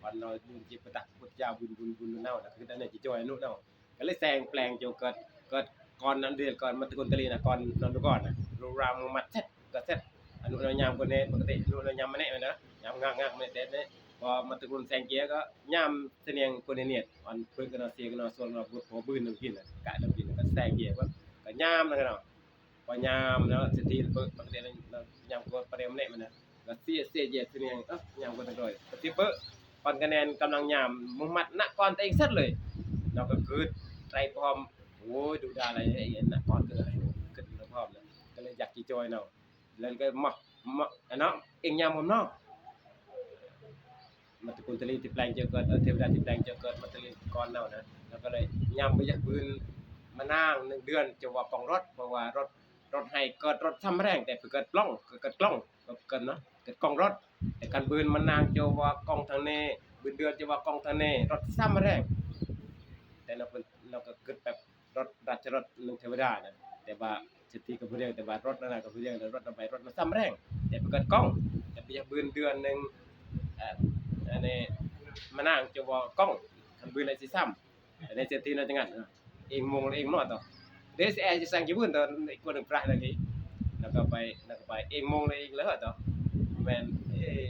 วันเราบุญจิตประตักพุทธเจ้า บุญ บุญ บุญเน่านะ คือนั่นเนี่ยจีจอยอนุเน่า ก็เลยแสงแปลงโจเกิด เกิดก่อนนั้นเดือนก่อนมาตระกูลตะลีนะ ก่อนนอนดูก่อนนะ รูรามมัดเสร็จ ก็เสร็จ อนุนยามคนนี้ปกติ อนุนยามมาเนี่ยนะ ยามงากงากมาเนี่ยเด็ดเนี่ย พอมาตระกูลแสงเจียก็ยามเสนียงคนเนี่ย อันเพิ่นก็นอนเสียก็นอนส่วนนอนบุตรหัวบืนน้ำกินนะ กะน้ำกินก็แสงเจียก็ ก็ยามนั่นเนาะ พอยามแล้วเศรษฐีเปิดปกติแล้วยามก็ประเดี๋ยวนี้มันนะ ก็เสียเสียเจียเสนียง เอ้ายามก็ตั้งโดย ก็สิเปิดปันคะแนนกำลังยาม มุฮัมมัดนครตัวเองเสร็จเลย เราก็คือไตรพร้อม โอ้ย ดูดาอะไรไอ้นครคืออะไร คือพร้อมนะ ก็เลยอยากจีจอยเนาะ แล้วก็มา มา อันเนาะ เองยามผมเนาะ มาตระกูลตะลีที่แปลงเจอเกิด เอ่อ เทวดาที่แปลงเจอเกิด มาตะลีก่อนเนาะนะ แล้วก็เลยยามบ่อยากบืนมานั่งหนึ่งเดือน จะว่ากองรถ เพราะว่ารถ รถให้เกิดรถซ้ำแรง แต่ไปเกิดกล้อง เกิดกล้อง เกิดเนาะ เกิดกล้องรถ แต่การบืนมานั่งจะว่ากล้องทางนี้ บืนเดือนจะว่ากล้องทางนี้ รถซ้ำแรง แต่เราเป็น เราก็เกิดแบบรถราชรถหนึ่งเทวดานะ แต่ว่าเศรษฐีก็บ่เรียก แต่ว่ารถนั่นน่ะก็บ่เรียก รถนำไป รถมันซ้ำแรง แต่ไปเกิดกล้อง แต่ไปอยากบืนเดือนหนึ่ง เอ่อ อันนี้มานั่งจะว่ากล้อง คันบืนอะไรสิซ้ำ แต่ในเศรษฐีนั่นจังงั้นนะ เองมงเองนอนต่อ เดี๋ยวสิแอร์จะสั่งจะบืนต่อ อีกคนหนึ่งพระนั่นเอง แล้วก็ไป แล้วก็ไป เองมงเลยเองเลยต่อ แม่น เอ้ย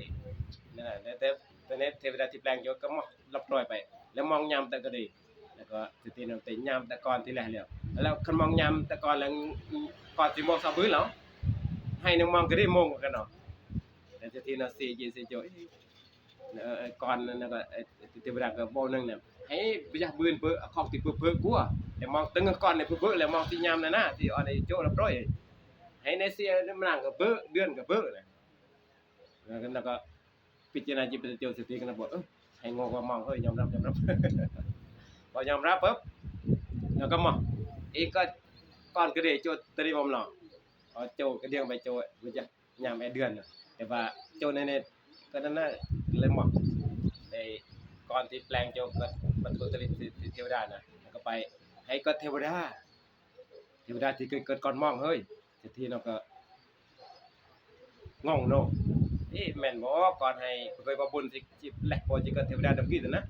นั่นแหละ แต่ แต่ในเทวดาที่แปลงโจรก็มองหลับลอยไป แล้วมองยามแต่ก็ดี แล้วก็เศรษฐีนั่นแต่ยามแต่ก่อนที่แรกแล้ว แล้วคันมองยามแต่ก่อนแล้ว ก่อนสิมองสาวบืนแล้ว ให้หนึ่งมองก็ได้มองกันเนาะ แต่เศรษฐีนั่นเสียเย็นเสียโจร เอ่อ ก่อนนั้นก็ เอ่อ เทวดาก็บอกหนึ่งเนี่ย ให้ไปอยากบืนเบอร์ของที่เบอร์เบอร์กลัว แต่มองตึงก่อนในเบอร์เบอร์แล้วมองที่ยามนั่นนะ ที่อ่อนไอ้โจรหลับลอย ให้ในเสียน้ำหนังก็เบอร์ เดือนก็เบอร์นะ แล้วก็ แล้วก็พิจารณาจิตเป็นโจรเศรษฐีก็นะบอก เออ ให้งงว่ามอง เฮ้ย ยอมรับ ยอมรับ พอยอมรับปุ๊บ แล้วก็มอง เองก็ก่อนก็ได้โจรตะลีบอมหลอก เอาโจรก็เดี่ยงไปโจร มันจะยามไอ้เดือนน่ะ แต่ว่าโจรในเนี่ยก็นั่นน่ะ เลยมอง ในก่อนที่แปลงโจรก็มันก็ตะลีเทวดานะ แล้วก็ไป ให้ก็เทวดา เทวดาที่เกิด เกิดก่อนมอง เฮ้ย เศรษฐีเนาะก็ งงเนาะ เอ๊ะ แม่นบ่ ก่อนให้เผยว่าบุญสิ สิแลกบ่ สิเกิดเทวดาดำกินนะ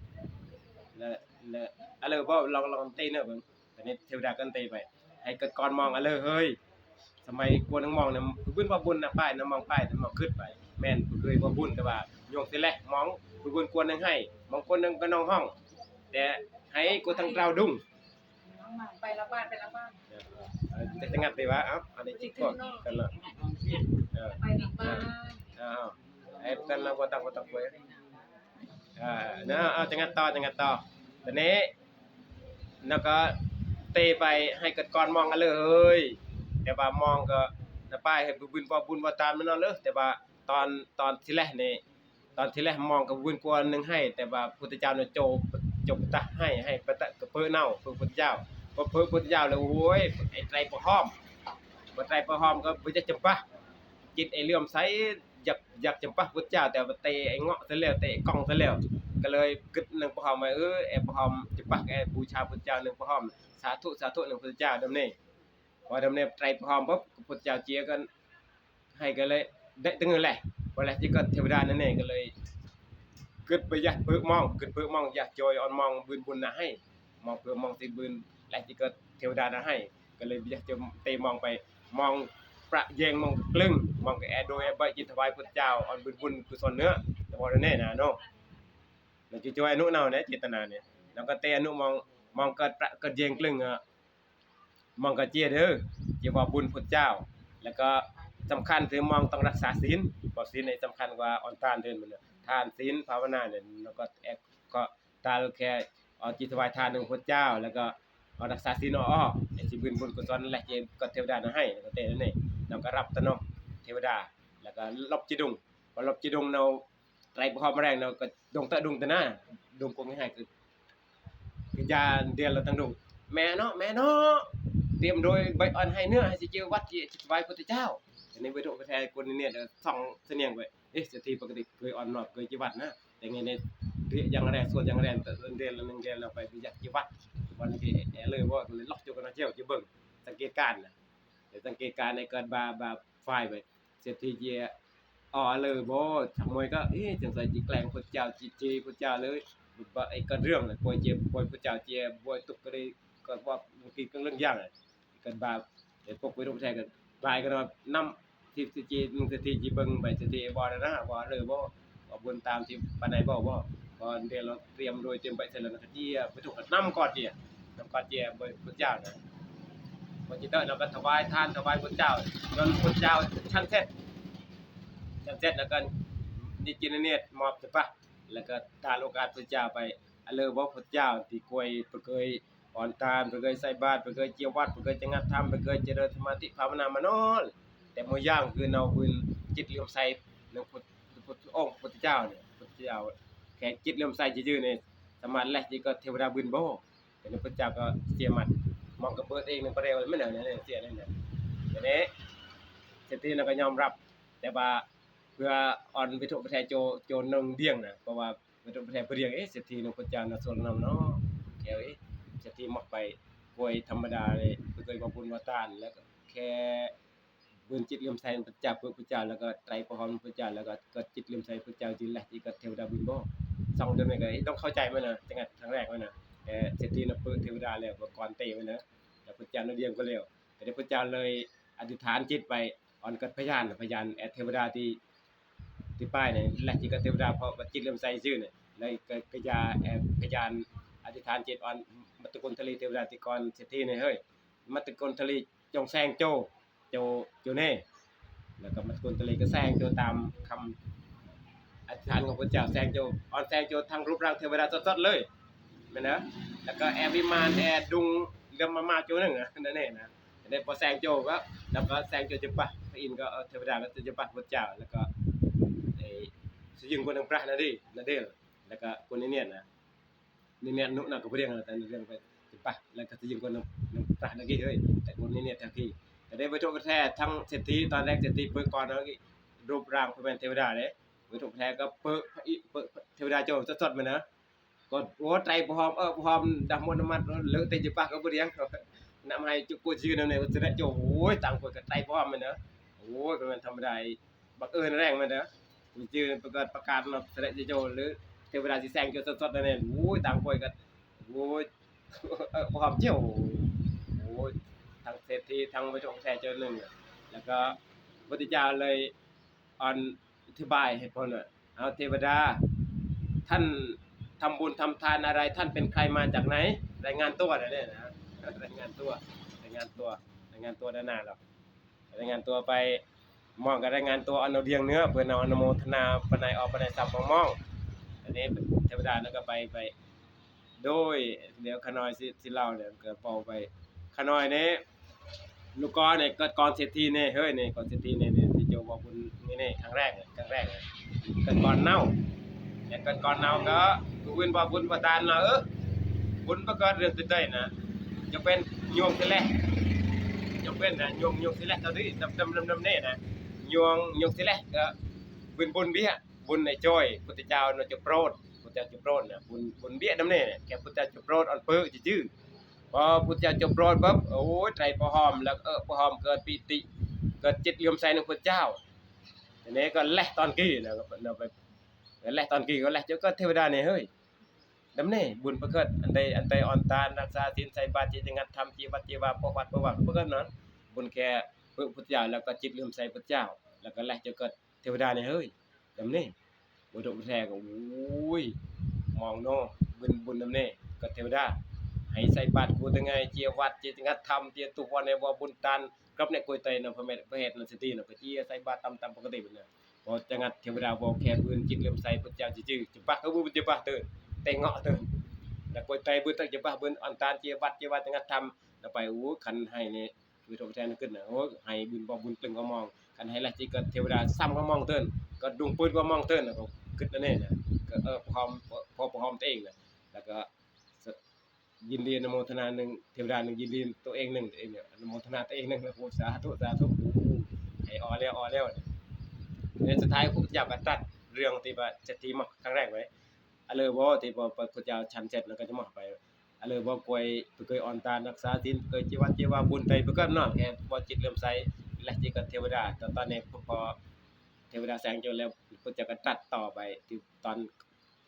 แล้ว แล้ว อะไรบ่ ลอง ลองเตะเนาะเบิ่ง อันนี้เทวดาก็เตะไป ให้เกิดก่อนมอง อะไรเฮ้ย สมัยกวนนังมองเนี่ย เพิ่นว่าบุญนะ ป้ายนะ มองป้ายนะ มองขึ้นไป แม่นเผยว่าบุญ แต่ว่าโยงสิแลกมอง เพิ่นกวนนังให้ มองกวนนังก็น้องห้อง แต่ให้กวนทางกล่าวดุง ไปละบ้าน ไปละบ้าน เออ เออ แต่จะงัดดีวะ เอ้า อันนี้จิกก่อนกันละ เออ ไปละบ้าน เอ้า ไอ้กันละบ่ต้อง บ่ต้องคุย อ่า เนาะ เอา จะงัดต่อ จะงัดต่อ ตอนนี้ แล้วก็เตะไปให้เกิดก่อนมองกันเลย แต่ว่ามองก็นะ ป้ายให้บุญบ่บุญบ่ตามมันเนาะเลย แต่ว่าตอน ตอนที่แรกนี่ ตอนที่แรกมองก็บุญกวนหนึ่งให้ แต่ว่าพุทธเจ้าเนี่ยโจ โจปะตะให้ ให้ปะตะกระเปื้อเน่า เพื่อพุทธเจ้า พอเพื่อพุทธเจ้าแล้ว โอ้ย ไอ้ไตรประหอม บ่ไตรประหอมก็บ่อยากจำปะ จิตไอ้เหลื่อมใส อยาก อยากจำปะพุทธเจ้า แต่ว่าเตะไอ้เงาะซะแล้ว เตะไอ้กล้องซะแล้ว ก็เลยกึดหนึ่งประหอมว่า เออ ไอ้ประหอมจำปะ ไอ้บูชาพุทธเจ้าหนึ่งประหอม สาธุ สาธุหนึ่งพุทธเจ้าดำเนิน พอดำเนินไตรประหอมปุ๊บ พุทธเจ้าเจียกัน ให้ก็เลยได้ตึงนั่นแหละ พอแล้วที่ก็เทวดานั่นเองก็เลย กึดไปอยากเปิดมอง กึดเปิดมอง อยากจอยอ่อนมองบุญบุญนะให้ มองเปิดมองสิบุญ และที่ก็เทวดานะให้ ก็เลยอยากจะเตะมองไป มองประแยงมองกลึง มองก็แอโดยใบจิตถวายพุทธเจ้า อ่อนบุญบุญกุศลเนื้อ แต่ว่าแน่นะเนาะ เราจะจอยอนุเนาเนี่ย เจตนาเนี่ย แล้วก็เตะอนุมอง มองก็ประก็แยงกลึงอ่ะ มองกะเจียเด้อ เจียว่าบุญพุทธเจ้า แล้วก็สำคัญคือมองต้องรักษาศีล เพราะศีลนี่สำคัญกว่าอ่อนทานเด้อ มันน่ะ ทานศีลภาวนาเนี่ย แล้วก็แอบก็ตาแค่เอาจิตถวายทานหนึ่งพุทธเจ้า แล้วก็เอารักษาศีลอ้อๆ ไอ้สิบุญบุญกุศลแหละ เจียก็เทวดาน่ะให้ แล้วก็เตะนั่นเอง แล้วก็รับตะนองเทวดา แล้วก็ลบจิดุง พอลบจิดุงเนาะ ไตรประหอมแรงเนาะ ก็ดงเตอะดุงตะนะ ดุงกงให้คือ คือยาเดือนละตั้งดุง แม่เนาะ แม่เนาะ เตรียมโดยใบอ่อนให้เนื้อ ให้สิเจอวัดที่ถวายพุทธเจ้า อันนี้ไปถูกกระแทกคนเนี่ย ส่องเสนียงไป เอ๊ะ เศรษฐีปกติเคยอ่อนนอบ เคยจิวัดนะ แต่ไงเนี่ย เต ពាក្យយ៉ាងរ៉ែ សួរយ៉ាងរ៉ែ ទៅដេលនឹងដេលទៅ ប្រយ័ត្នជីវិត បានគេអេលើ វត្ត លុះចូលកណ្ដោះជាវជាបឹង សង្កេតការណ៍ណា តែសង្កេតការណ៍នេះ គាត់បាបាហ្វាយបែសេដ្ឋីជាអស់លើ បោថាមួយក៏ អេ ចឹងស្អីជាក្លែងពុទ្ធចៅ ជាជាពុទ្ធចៅលើ បើអីក៏រឿង គួយជាគួយពុទ្ធចៅ ជាគួយទុកក្ដី គាត់បបគិតក៏រឿងយ៉ាង គាត់បា តែពុកវិរុទ្ធតែគាត់ បាយក៏ណាំ ទីទីជានឹងទីទីជាបឹងបែសេដ្ឋីបោណា បោលើ បោ បោបួនតាមទីប៉ាណៃ បោ បោ បោដេលត្រៀមរួយ ត្រៀមបែសេដ្ឋី លនកាជា វិរុទ្ធណាំគាត់ជា ណាំគាត់ជា បើពុទ្ធចៅណា បើជាដើរណា បាត់ថ្វាយឋាន ថ្វាយពុទ្ធចៅ ដល់ពុទ្ធចៅឆាន់សេដ្ឋឆាន់សេដ្ឋ លនកានិជនិនេតមកច្បាស់ លនកាតាលឱកាសពុទ្ធចៅបែឥឡូវ បោពុទ្ធចៅ ទីគួយប្រកេយអនតាន ប្រកេយសៃបាត ប្រកេយជាវត្ត ប្រកេយចង្អាត់ធម្ម ប្រកេយជារសមាធិ ភាវនាមនោល តែមួយយ៉ាងគឺនៅវិញចិត្តលឿមសៃនឹងពុទ្ធ ពុទ្ធអង្គពុទ្ធចៅនេះ ពុទ្ធចៅ ខែចិត្តលឿមសៃជាយឺនេះ សមាធិលេះជាក៏ទេវតាវិញ បោ តែនឹងពុទ្ធចៅក៏ជាមាត់ មកក៏បើអេងនឹងប្រេវមិនណា នេះជានេះណា នេះសេដ្ឋីនឹងក៏យอมรับ តែបើ វាអនវិរុទ្ធប្រទេសចូលចូលនឹងដៀងណា បើវាវិរុទ្ធប្រទេសព្រៀង អេសេដ្ឋីនឹងពុទ្ធចៅនៅសួរនាំណោ ខែអេសេដ្ឋីមកបែគួយធម្មតានេះ ប្រកេយបបួនវតាន លនកាខែ វិញចិត្តលឿមសៃពុទ្ធចៅ ពុទ្ធចៅ លនកាត្រៃប្រហមពុទ្ធចៅ លនកាចិត្តលឿមសៃពុទ្ធចៅ ជាលេះជាក៏ទេវតាវិញ បោសង់ទៅនេះក៏អេ ต้องเข้าใจมันนะ ទាំងខាងរែកហ្នឹងណា អេសេដ្ឋីនៅពើទេវតាលើ បើគាត់ទេហ្នឹងណា តែពុទ្ធចៅនៅដៀងក៏លើ តែពុទ្ធចៅលើអធិដ្ឋានចិត្តបែអនគាត់បញ្ញាណ បញ្ញាណអេទេវតាទីទីប៉ាយនេះ លេះជាក៏ទេវតា ប្រកេយចិត្តលឿមសៃជាយឺនេះ លើក៏ក៏យ៉ាអេបញ្ញាណអធិដ្ឋានចិត្តអនមត្តគុណធលីទេវតាទីគាត់សេដ្ឋីនេះ ហើយ មត្តគុណធលីចង់សែងចូលចូលចូលនេះ លនកាមត្តគុណធលីក៏សែងចូលតាមខំអធិដ្ឋានរបស់ពុទ្ធចៅ សែងចូលអនសែងចូលទាំងរូបរាងទេវតាសុទ្ធៗលើ មែនណា លនកាអេវិមានអេឌុងលឹមម៉ាម៉ាចូលហ្នឹងណា នេះណា នេះបើសែងចូលក៏ លនកាសែងចូលច្បាស់ ព្រះឥន្ទក៏អឺទេវតាក៏ច្បាស់ពុទ្ធចៅ លនកាអេសយឹងគាត់នឹងព្រះណា នេះណា ដេល លនកាគុណនិនាថណា និនាថនោះណាក៏ព្រៀងតែរឿងច្បាស់ លនកាសយឹងគាត់នឹងនឹងព្រះណាគេ ហើយតែគុណនិនាថថាគេ តែវិរុទ្ធប្រទេសទាំងសេដ្ឋី តនរែកសេដ្ឋីពើគាត់ណាគេ រូបរាងព្រះមែនទេវតាទេ វិរុទ្ធប្រទេសក៏ពើអ៊ីពើទេវតាចូលសុទ្ធៗមែនណា គាត់អូត្រៃប្រហមអឺប្រហមដាស់មុនណាត់លើកទេច្បាស់ក៏ព្រៀង ណាំឲ្យជុកគួរជឿនៅនេះ ត្រែចូល អូយតាំងគាត់ក៏ត្រៃប្រហមមែនណា អូយមិនមែនធម្មតា អី បើអឺរែងមែនណា គួរជឿប្រកាសប្រកាសនៅត្រែចូលលើទេវតាស៊ីសែងចូលសុទ្ធៗនៅនេះ អូយតាំងគាត់ក៏ អូយអឺប្រហមជាវ អូយទាំងសេដ្ឋីទាំងវិរុទ្ធប្រទេសចូលនឹង លនកាពុទ្ធចៅលើអនអធិប្បាយហេតុផលណា เอาเทวดา ท่านทำบุญทำทานอะไร ท่านเป็นใครมาจากไหน รายงานตัวนะเนี่ยนะ รายงานตัว รายงานตัว รายงานตัวด้านหน้าเรา รายงานตัวไป มองก็รายงานตัว เอาเดียงเนื้อ เพื่อนเอาอนุโมทนาปานใดออกปานใด สับมองมอง อันนี้เทวดาแล้วก็ไปไป โดย เดี๋ยวข้าน้อยสิสิเล่าเนี่ยก็เป่าไป ข้าน้อยเนี่ย ลูกกอเนี่ยเกิดก่อนเศรษฐีเนี่ย เฮ้ยเนี่ยก่อนเศรษฐีเนี่ยเนี่ยที่เจ้าบอกบุญนี่เนี่ยครั้งแรกเนี่ยครั้งแรกเนี่ยเกิดก่อนเน่าเนี่ยเกิดก่อนเน่าก็บุญบอกบุญประทานเนาะ เออ บุญประกอบเรื่องตื่นเต้นนะ จะเป็นยวงสิแลกจะเป็นนะยวงยวงสิแลกเท่านี้ดำดำดำดำเนี่ยนะยวงยวงสิแลกก็บุญบุญเบี้ยบุญในจอยพุทธเจ้าเนาะจะโปรดพุทธเจ้าจะโปรดนะบุญบุญเบี้ยดำเนี่ยแกพุทธเจ้าจะโปรดอันเปิดจื้อ พอพุทธเจ้าจบโปรดปั๊บ โอ้ย ไตรประหอม แล้ว เออ ประหอมเกิดปีติ เกิดจิตเลื่อมใสในพุทธเจ้า ทีนี้ก็แลตอนกี้นะ ก็ไป แลตอนกี้ก็แลเจ้าก็เทวดาเนี่ย เฮ้ย ดำเนี่ย บุญประเกิด อันใด อันใดอ่อนตาน รักษาศีล ใส่บาตร เจตงัดธรรม จีวัด จีวา ปกวัด ปกวัด ประเกิดนั้น บุญแค่พระพุทธเจ้า แล้วก็จิตเลื่อมใสพุทธเจ้า แล้วก็แลเจ้าก็เทวดาเนี่ย เฮ้ย ดำเนี่ย บ่ดกแท้ก็ โอ้ย มองเนาะ บุญ บุญนำแน่ ก็เทวดา ให้ใส่บาตรกูตั้งไง เจียวัด เจียงัดธรรม เจียตุวันในบ่บุญตาน ครับเนี่ย กวยไตเนาะ พระเมธ พระเหตุเนาะ สติเนาะ ก็เจียใส่บาตรตาม ตามปกติมันเนาะ บ่จะงัดเทวดา บ่แค่บุญจิตเลื่อมใสพระเจ้าซื่อๆ จะปะก็บุญจะปะเติน แต่เงาะเติน แล้วกวยไตบุญตั้งจะปะบุญอันตาน เจียวัด เจียวัด จะงัดธรรม แล้วไป โอ้ คันให้เนี่ย คือทดแทนขึ้นนะ โอ้ ให้บุญบ่บุญตึงก็มอง คันให้ละจิตก็เทวดาซ้ำก็มองเติน ก็ดุงปืนก็มองเติน แล้วก็ขึ้นนั่นเองนะ ก็ เออ พร้อม พอ พอพร้อมตัวเองนะ แล้วก็ส- ยินดีอนุโมทนาหนึ่ง เทวดาหนึ่ง ยินดีตัวเองหนึ่ง ตัวเองเนี่ย อนุโมทนาตัวเองหนึ่ง แล้วโอ้ สาธุ สาธุ โอ้ ให้ออแล้ว ออแล้วเนี่ย ในสุดท้ายพระพุทธเจ้าก็ตรัสเรื่องที่ว่าเศรษฐีมาครั้งแรกไว้ อะเลอบ่ ที่พอพระพุทธเจ้าฉันเสร็จแล้วก็จะมอบไป อะเลอบ่ กวย ไปกวยอ่อนตานรักษาศีล ไปกวยเจวัตเจวาบุญไป ไปกวยนั่นแหละ บ่จิตเลื่อมใส และจิตกับเทวดา แต่ตอนนี้พอเทวดาแสงจบแล้ว พระพุทธเจ้าก็ตรัสต่อไป ที่ตอน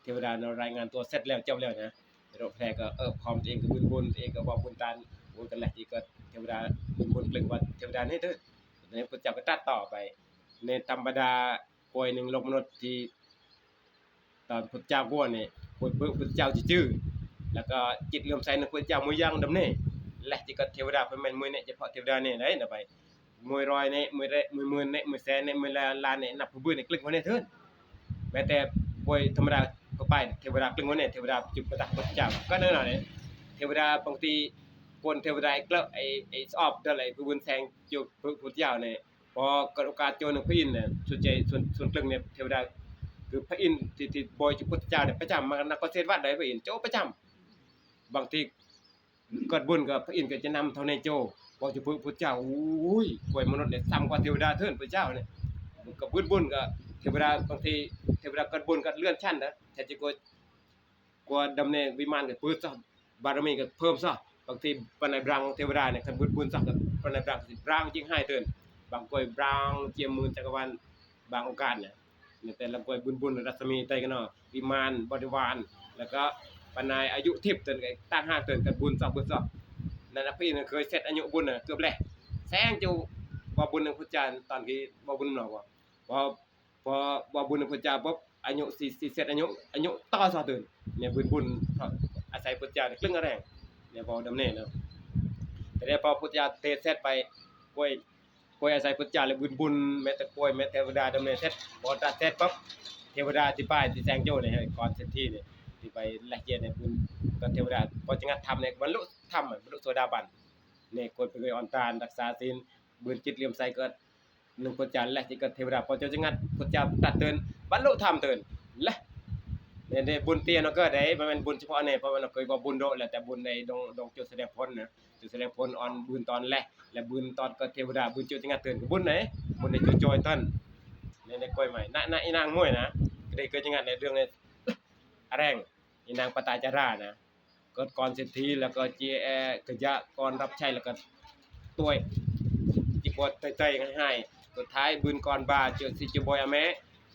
เทวดาเนาะรายงานตัวเสร็จแล้วจบแล้วนะ โรคแพ้ก็ เออ พร้อมตัวเองก็บุญบุญ ตัวเองก็บอกบุญตาน บุญกันแหละ ที่ก็เทวดาบุญบุญกลึงว่าเทวดานี่เด้อ ในพระเจ้าก็ตรัสต่อไป ในธรรมดา กวยหนึ่งโลกมนุษย์ที่ ตอนพุทธเจ้ากวนนี่ พุทธ พุทธเจ้าจื้อๆ แล้วก็จิตเลื่อมใสในพุทธเจ้ามือยังดำนี่ และจิตก็เทวดาเพิ่นแม่นมือเนี่ย เฉพาะเทวดานี่ได้นะไป มือร้อยเนี่ย มือเร มือหมื่นเนี่ย มือแสนเนี่ย มือล้านเนี่ย นับผู้บื้อเนี่ย กลึงหัวเนี่ยเถิน แม้แต่กวยธรรมดาทั่วไป เทวดากลึงหัวเนี่ย เทวดาจุดประทัดพุทธเจ้า ก็นั่นน่ะเนี่ย เทวดาบางที คนเทวดาไอ้เกลอะ ไอ้ ไอ้สอบเดินอะไร ผู้บุญแสงจุดพุทธเจ้าเนี่ย พอเกิดโอกาสเจอหนึ่งพระอินทร์เนี่ย ส่วนใหญ่ ส่วน ส่วนกลึงเนี่ย เทวดา คือพระอินทร์ที่ ที่บอยจุพุทธเจ้าเนี่ยประจำ มานักก็เทศวัดใดพระอินทร์โจประจำ บางทีเกิดบุญก็พระอินทร์ก็จะนำเท่าในโจ บอยจุพุทธเจ้า อุ้ย กวยมนุษย์เนี่ยซ้ำกว่าเทวดาเถินพระเจ้าเนี่ย ก็บุญบุญก็เทวดา บางทีเทวดาเกิดบุญก็เลื่อนชั้นนะ แท้จริงก็ กว่าดำเนินวิมานก็เปิดซะ บารมีก็เพิ่มซะ บางทีปานในบรางเทวดาเนี่ย คันบุญบุญซะก็ปานในบรางสิบรางจริงให้เถิน บางกวยบรางเจียมหมื่นจักรวาล บางโอกาสเนี่ย เนี่ยแต่ละกวยบุญบุญรัศมีไตกันเนาะ วิมาน บริวาร แล้วก็ปานในอายุทิพย์เถินก็ตั้งห้าเถินกันบุญซะบุญซะ นั่นนะพี่เนี่ยเคยเสร็จอายุบุญน่ะ เกือบแหละ แสงจูว่าบุญหนึ่งพุทธเจ้าตอนที่ว่าบุญเนาะว่า พอ พอว่าบุญพระเจ้าปุ๊บ อายุสิ สิเสร็จอายุ อายุต่อซะเถิน เนี่ยบุญบุญ เพราะอาศัยพระเจ้าเนี่ยกลึงแรง เนี่ยพอดำเนินเนาะ แต่เนี่ยพอพระเจ้าเทศเสร็จไป กวย กวยอาศัยพระเจ้าเลยบุญบุญ แม้แต่กวย แม้เทวดาดำเนินเสร็จ พอตัดเสร็จปุ๊บ เทวดาที่ป้ายที่แสงโจ้เนี่ย ให้กรเศรษฐีเนี่ย ที่ไปแลกเปลี่ยนเนี่ยบุญกับเทวดา พอจะงัดธรรมเนี่ย บรรลุธรรมอะ บรรลุโสดาบัน เนี่ยกวยไปกวยอ่อนตาน รักษาศีล บุญจิตเลื่อมใสก็ หนึ่งพระเจ้าและที่ก็เทวดา พอเจ้าจะงัดพระเจ้าตัดเถิน บรรลุธรรมเถิน และ เนี่ย เนี่ย บุญเตี้ยเนาะก็ได้ มันเป็นบุญเฉพาะเนี่ย เพราะว่าเราเคยบอกบุญโดะแล้ว แต่บุญในดง ดงจุดแสดงผลนะ จุดแสดงผลอ่อนบุญตอนแรก และบุญตอนก็เทวดา บุญจุดจะงัดเถินก็บุญไหน บุญในจุดจอยต้น ใน ในกล้วยใหม่ ณ ณ อีนางมวยนะ ก็ได้เคยจะงัดในเรื่องในอะแรง อีนางปตาจารานะ ก็กรเศรษฐี แล้วก็เจแอ กะยะกรรับใช้ แล้วก็ตวย จิกวดไตๆ ให้ๆ สุดท้ายบืนกรบา เจอสิเจอบอยอาแม่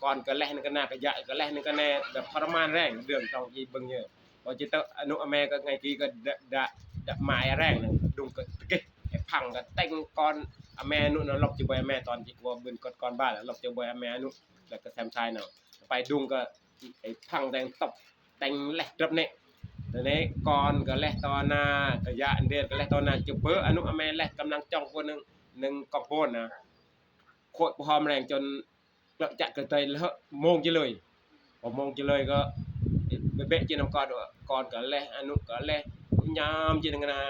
กรก็แลหนึ่งกันหน้ากะยะก็แลหนึ่งกันแน่ แบบทรมานแรง เรื่องต้องอีเบิ่งเยอะ พอจิตอนุอาแม่ก็ไงกีก็ดะ ดะ ดะหมายแรงหนึ่ง ดุงก็ตะเกะ ไอ้พังก็แต่งกรอาแม่อนุนะ ลบเจอบอยอาแม่ ตอนจิกวดบืนกรกรบา แล้วลบเจอบอยอาแม่อนุ แล้วก็แซมชายเนาะ ไปดุงก็ ไอ้พังแต่งตบ แต่งแลกรับเนี่ย แต่ในกรก็แลกต่อหน้ากะยะอันเดียวก็แลกต่อหน้า จุเปออนุอาแม่แลกกำลังจ้องคนหนึ่ง หนึ่งกองโพนนะ โคตรพร้อมแรงจนกระจะกระเตยแล้วโมงจะเลย พอโมงจะเลยก็ เบะเบะจีนำกรว่ากรก็แลกอนุก็แลกยามจีนงนา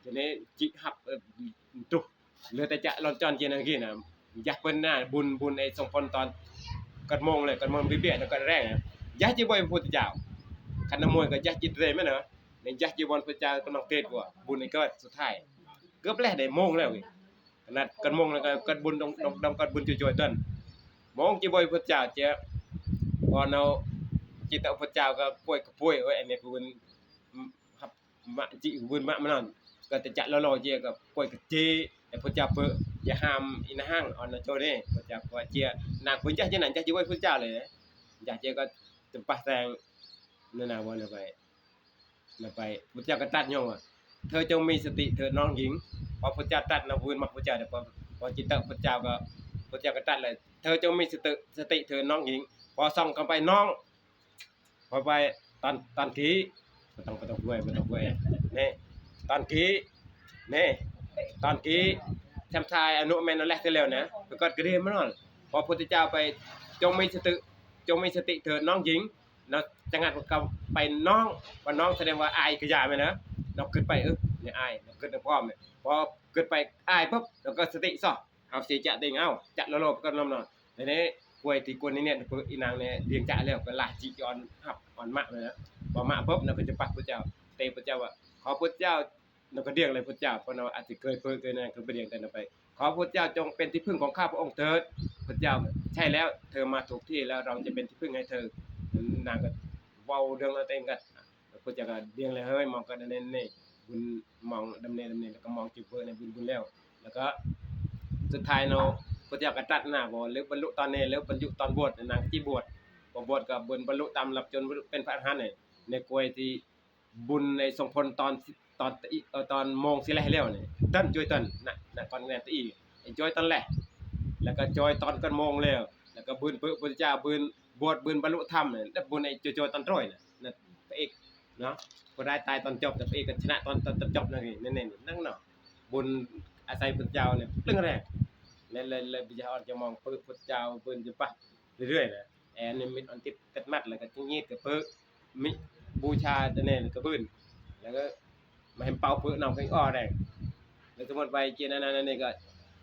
ทีนี้จิหับ เอ่อ ตุ เหลือแต่จะลอนจอนเจนังกี้นะ อยากเปิ้นหน้าบุญ บุญไอ้ส่งผลตอนกัดโมงเลย กัดโมงเบี้ยๆ แล้วกัดแรงนะ อยากจะบ่อยพระพุทธเจ้า คันน้ำมวยก็อยากจิตเลยไหมเนาะ ในอยากจะวันพระเจ้ากำลังเทศกว่า บุญไอ้เกิดสุดท้าย เกือบแล้วได้โมงแล้วเว้ย ขนาดกัดโมงแล้วก็กัดบุญต้อง ต้อง ต้องกัดบุญจ่วยๆ ต้น โมงจะบ่อยพระเจ้าเจ้า พอเนาะ จิตเอาพระเจ้าก็ป่วยก็ป่วย เอ้ย อันนี้คือบุญ มะจิบุญมะมันนั่น ก็จะจะรอๆ เจียกับกล้วยกับเจ แต่พระเจ้าเปิดอย่าห้ามอินห้างอ่อนนะโจนี่ พระเจ้าก็เจีย นางคุณจะจะนั่นจะจะไว้พระเจ้าเลย อยากเจียก็จะปะแตง นั่นนะว่าไป นั่นไป พระเจ้าก็ตรัสโยมว่า เธอจงมีสติเถิดน้องหญิง พอพระเจ้าตรัสนะ วืนมาพระเจ้า เดี๋ยวพอ พอจิตตะพระเจ้าก็ พระเจ้าก็ตรัสเลย เธอจงมีสติ สติเถิดน้องหญิง พอส่องเข้าไปน้อง พอไป ตอน ตอนกี้ บ่ต้อง บ่ต้องกล้วย บ่ต้องกล้วย นี่ ตอนกี้ นี่ ตอนกี้ แซมชายอนุแม่นเอาแลกเสียแล้วนะ ไปกอดกระเดียมมันนั่น พอพุทธเจ้าไป จงมีสติ จงมีสติเถิดน้องหญิง เนาะ จังงัดก็ไปน้อง ว่าน้องแสดงว่าอายกะยาแม่นนะ เนาะ ขึ้นไป เออ เนี่ยอาย เนาะ ขึ้นไปพร้อมเนี่ย พอขึ้นไปอายปุ๊บ แล้วก็สติซะ เอาเสียจะเต็งเอา จะโลโลก็นำนอน ทีนี้กล้วยที่กวนนี่เนี่ย อีนางเนี่ยเลี้ยงจะแล้ว ก็ลาจิอ่อนหับอ่อนมะเลยนะ พอมะปุ๊บ แล้วก็จะปักพระเจ้า เตะพระเจ้าว่า ขอพระเจ้า แล้วก็เรียกเลยพระเจ้า เพราะเราอาจจะเคยเพิ่งเคยนั่น เคยไปเรียนแต่นั้นไป ขอพระเจ้าจงเป็นที่พึ่งของข้าพระองค์เถิด พระเจ้า ใช่แล้ว เธอมาถูกที่แล้ว เราจะเป็นที่พึ่งให้เธอ นางก็ เว้าเรื่องเอาแต่เองก็ พุทธเจ้าก็เดียงเลย เฮ้ย มองก็ดำเนินนี่ บุญ มองดำเนิน ดำเนิน แล้วก็มองจุดเบิกในบุญ บุญแล้ว แล้วก็สุดท้ายเนาะ พุทธเจ้าก็ตรัสนะ บอกหรือบรรลุตอนนี้ หรือบรรลุตอนบวช นางก็จิบวช พอบวชก็บุญบรรลุตามลำดับจนเป็นพระอรหันต์เนี่ย ในกล้วยที่บุญในส่งผลตอน ตอน เอ่อ ตอนโมงสิแลแล้วเนี่ย ต้นจ้อยต้นนะ นะ ก่อนแม่นตะอี้ ไอ้จ้อยต้นแล แล้วก็จ้อยตอนก่อนโมงแล้ว แล้วก็บุญเปื้อพุทธเจ้า บุญบวช บุญบรรลุธรรมเนี่ย แล้วบุญไอ้จ้อยๆ ตอนโตรยน่ะ นั่นพระเอกเนาะ ผู้ร้ายตายตอนจบ แต่พระเอกก็ชนะตอน ตอน ตอนจบนั่นเอง นั่นเอง นั่นเนาะ บุญอาศัยพุทธเจ้าเนี่ย เรื่องแรก และเลย เลย เลย อยากอ่อนจะมองเปื้อพุทธเจ้า บุญจะปะเรื่อยๆ นะ แอนนิมิตอันติดติดมัด แล้วก็จิงยีดกับเปื้อ มิ บูชาแต่เนี่ยก็บุญ แล้วก็มาให้เป่าเปื้อนำกันอ้อแดง แล้วสมมติไปเจนอันนั้นอันนี้ก็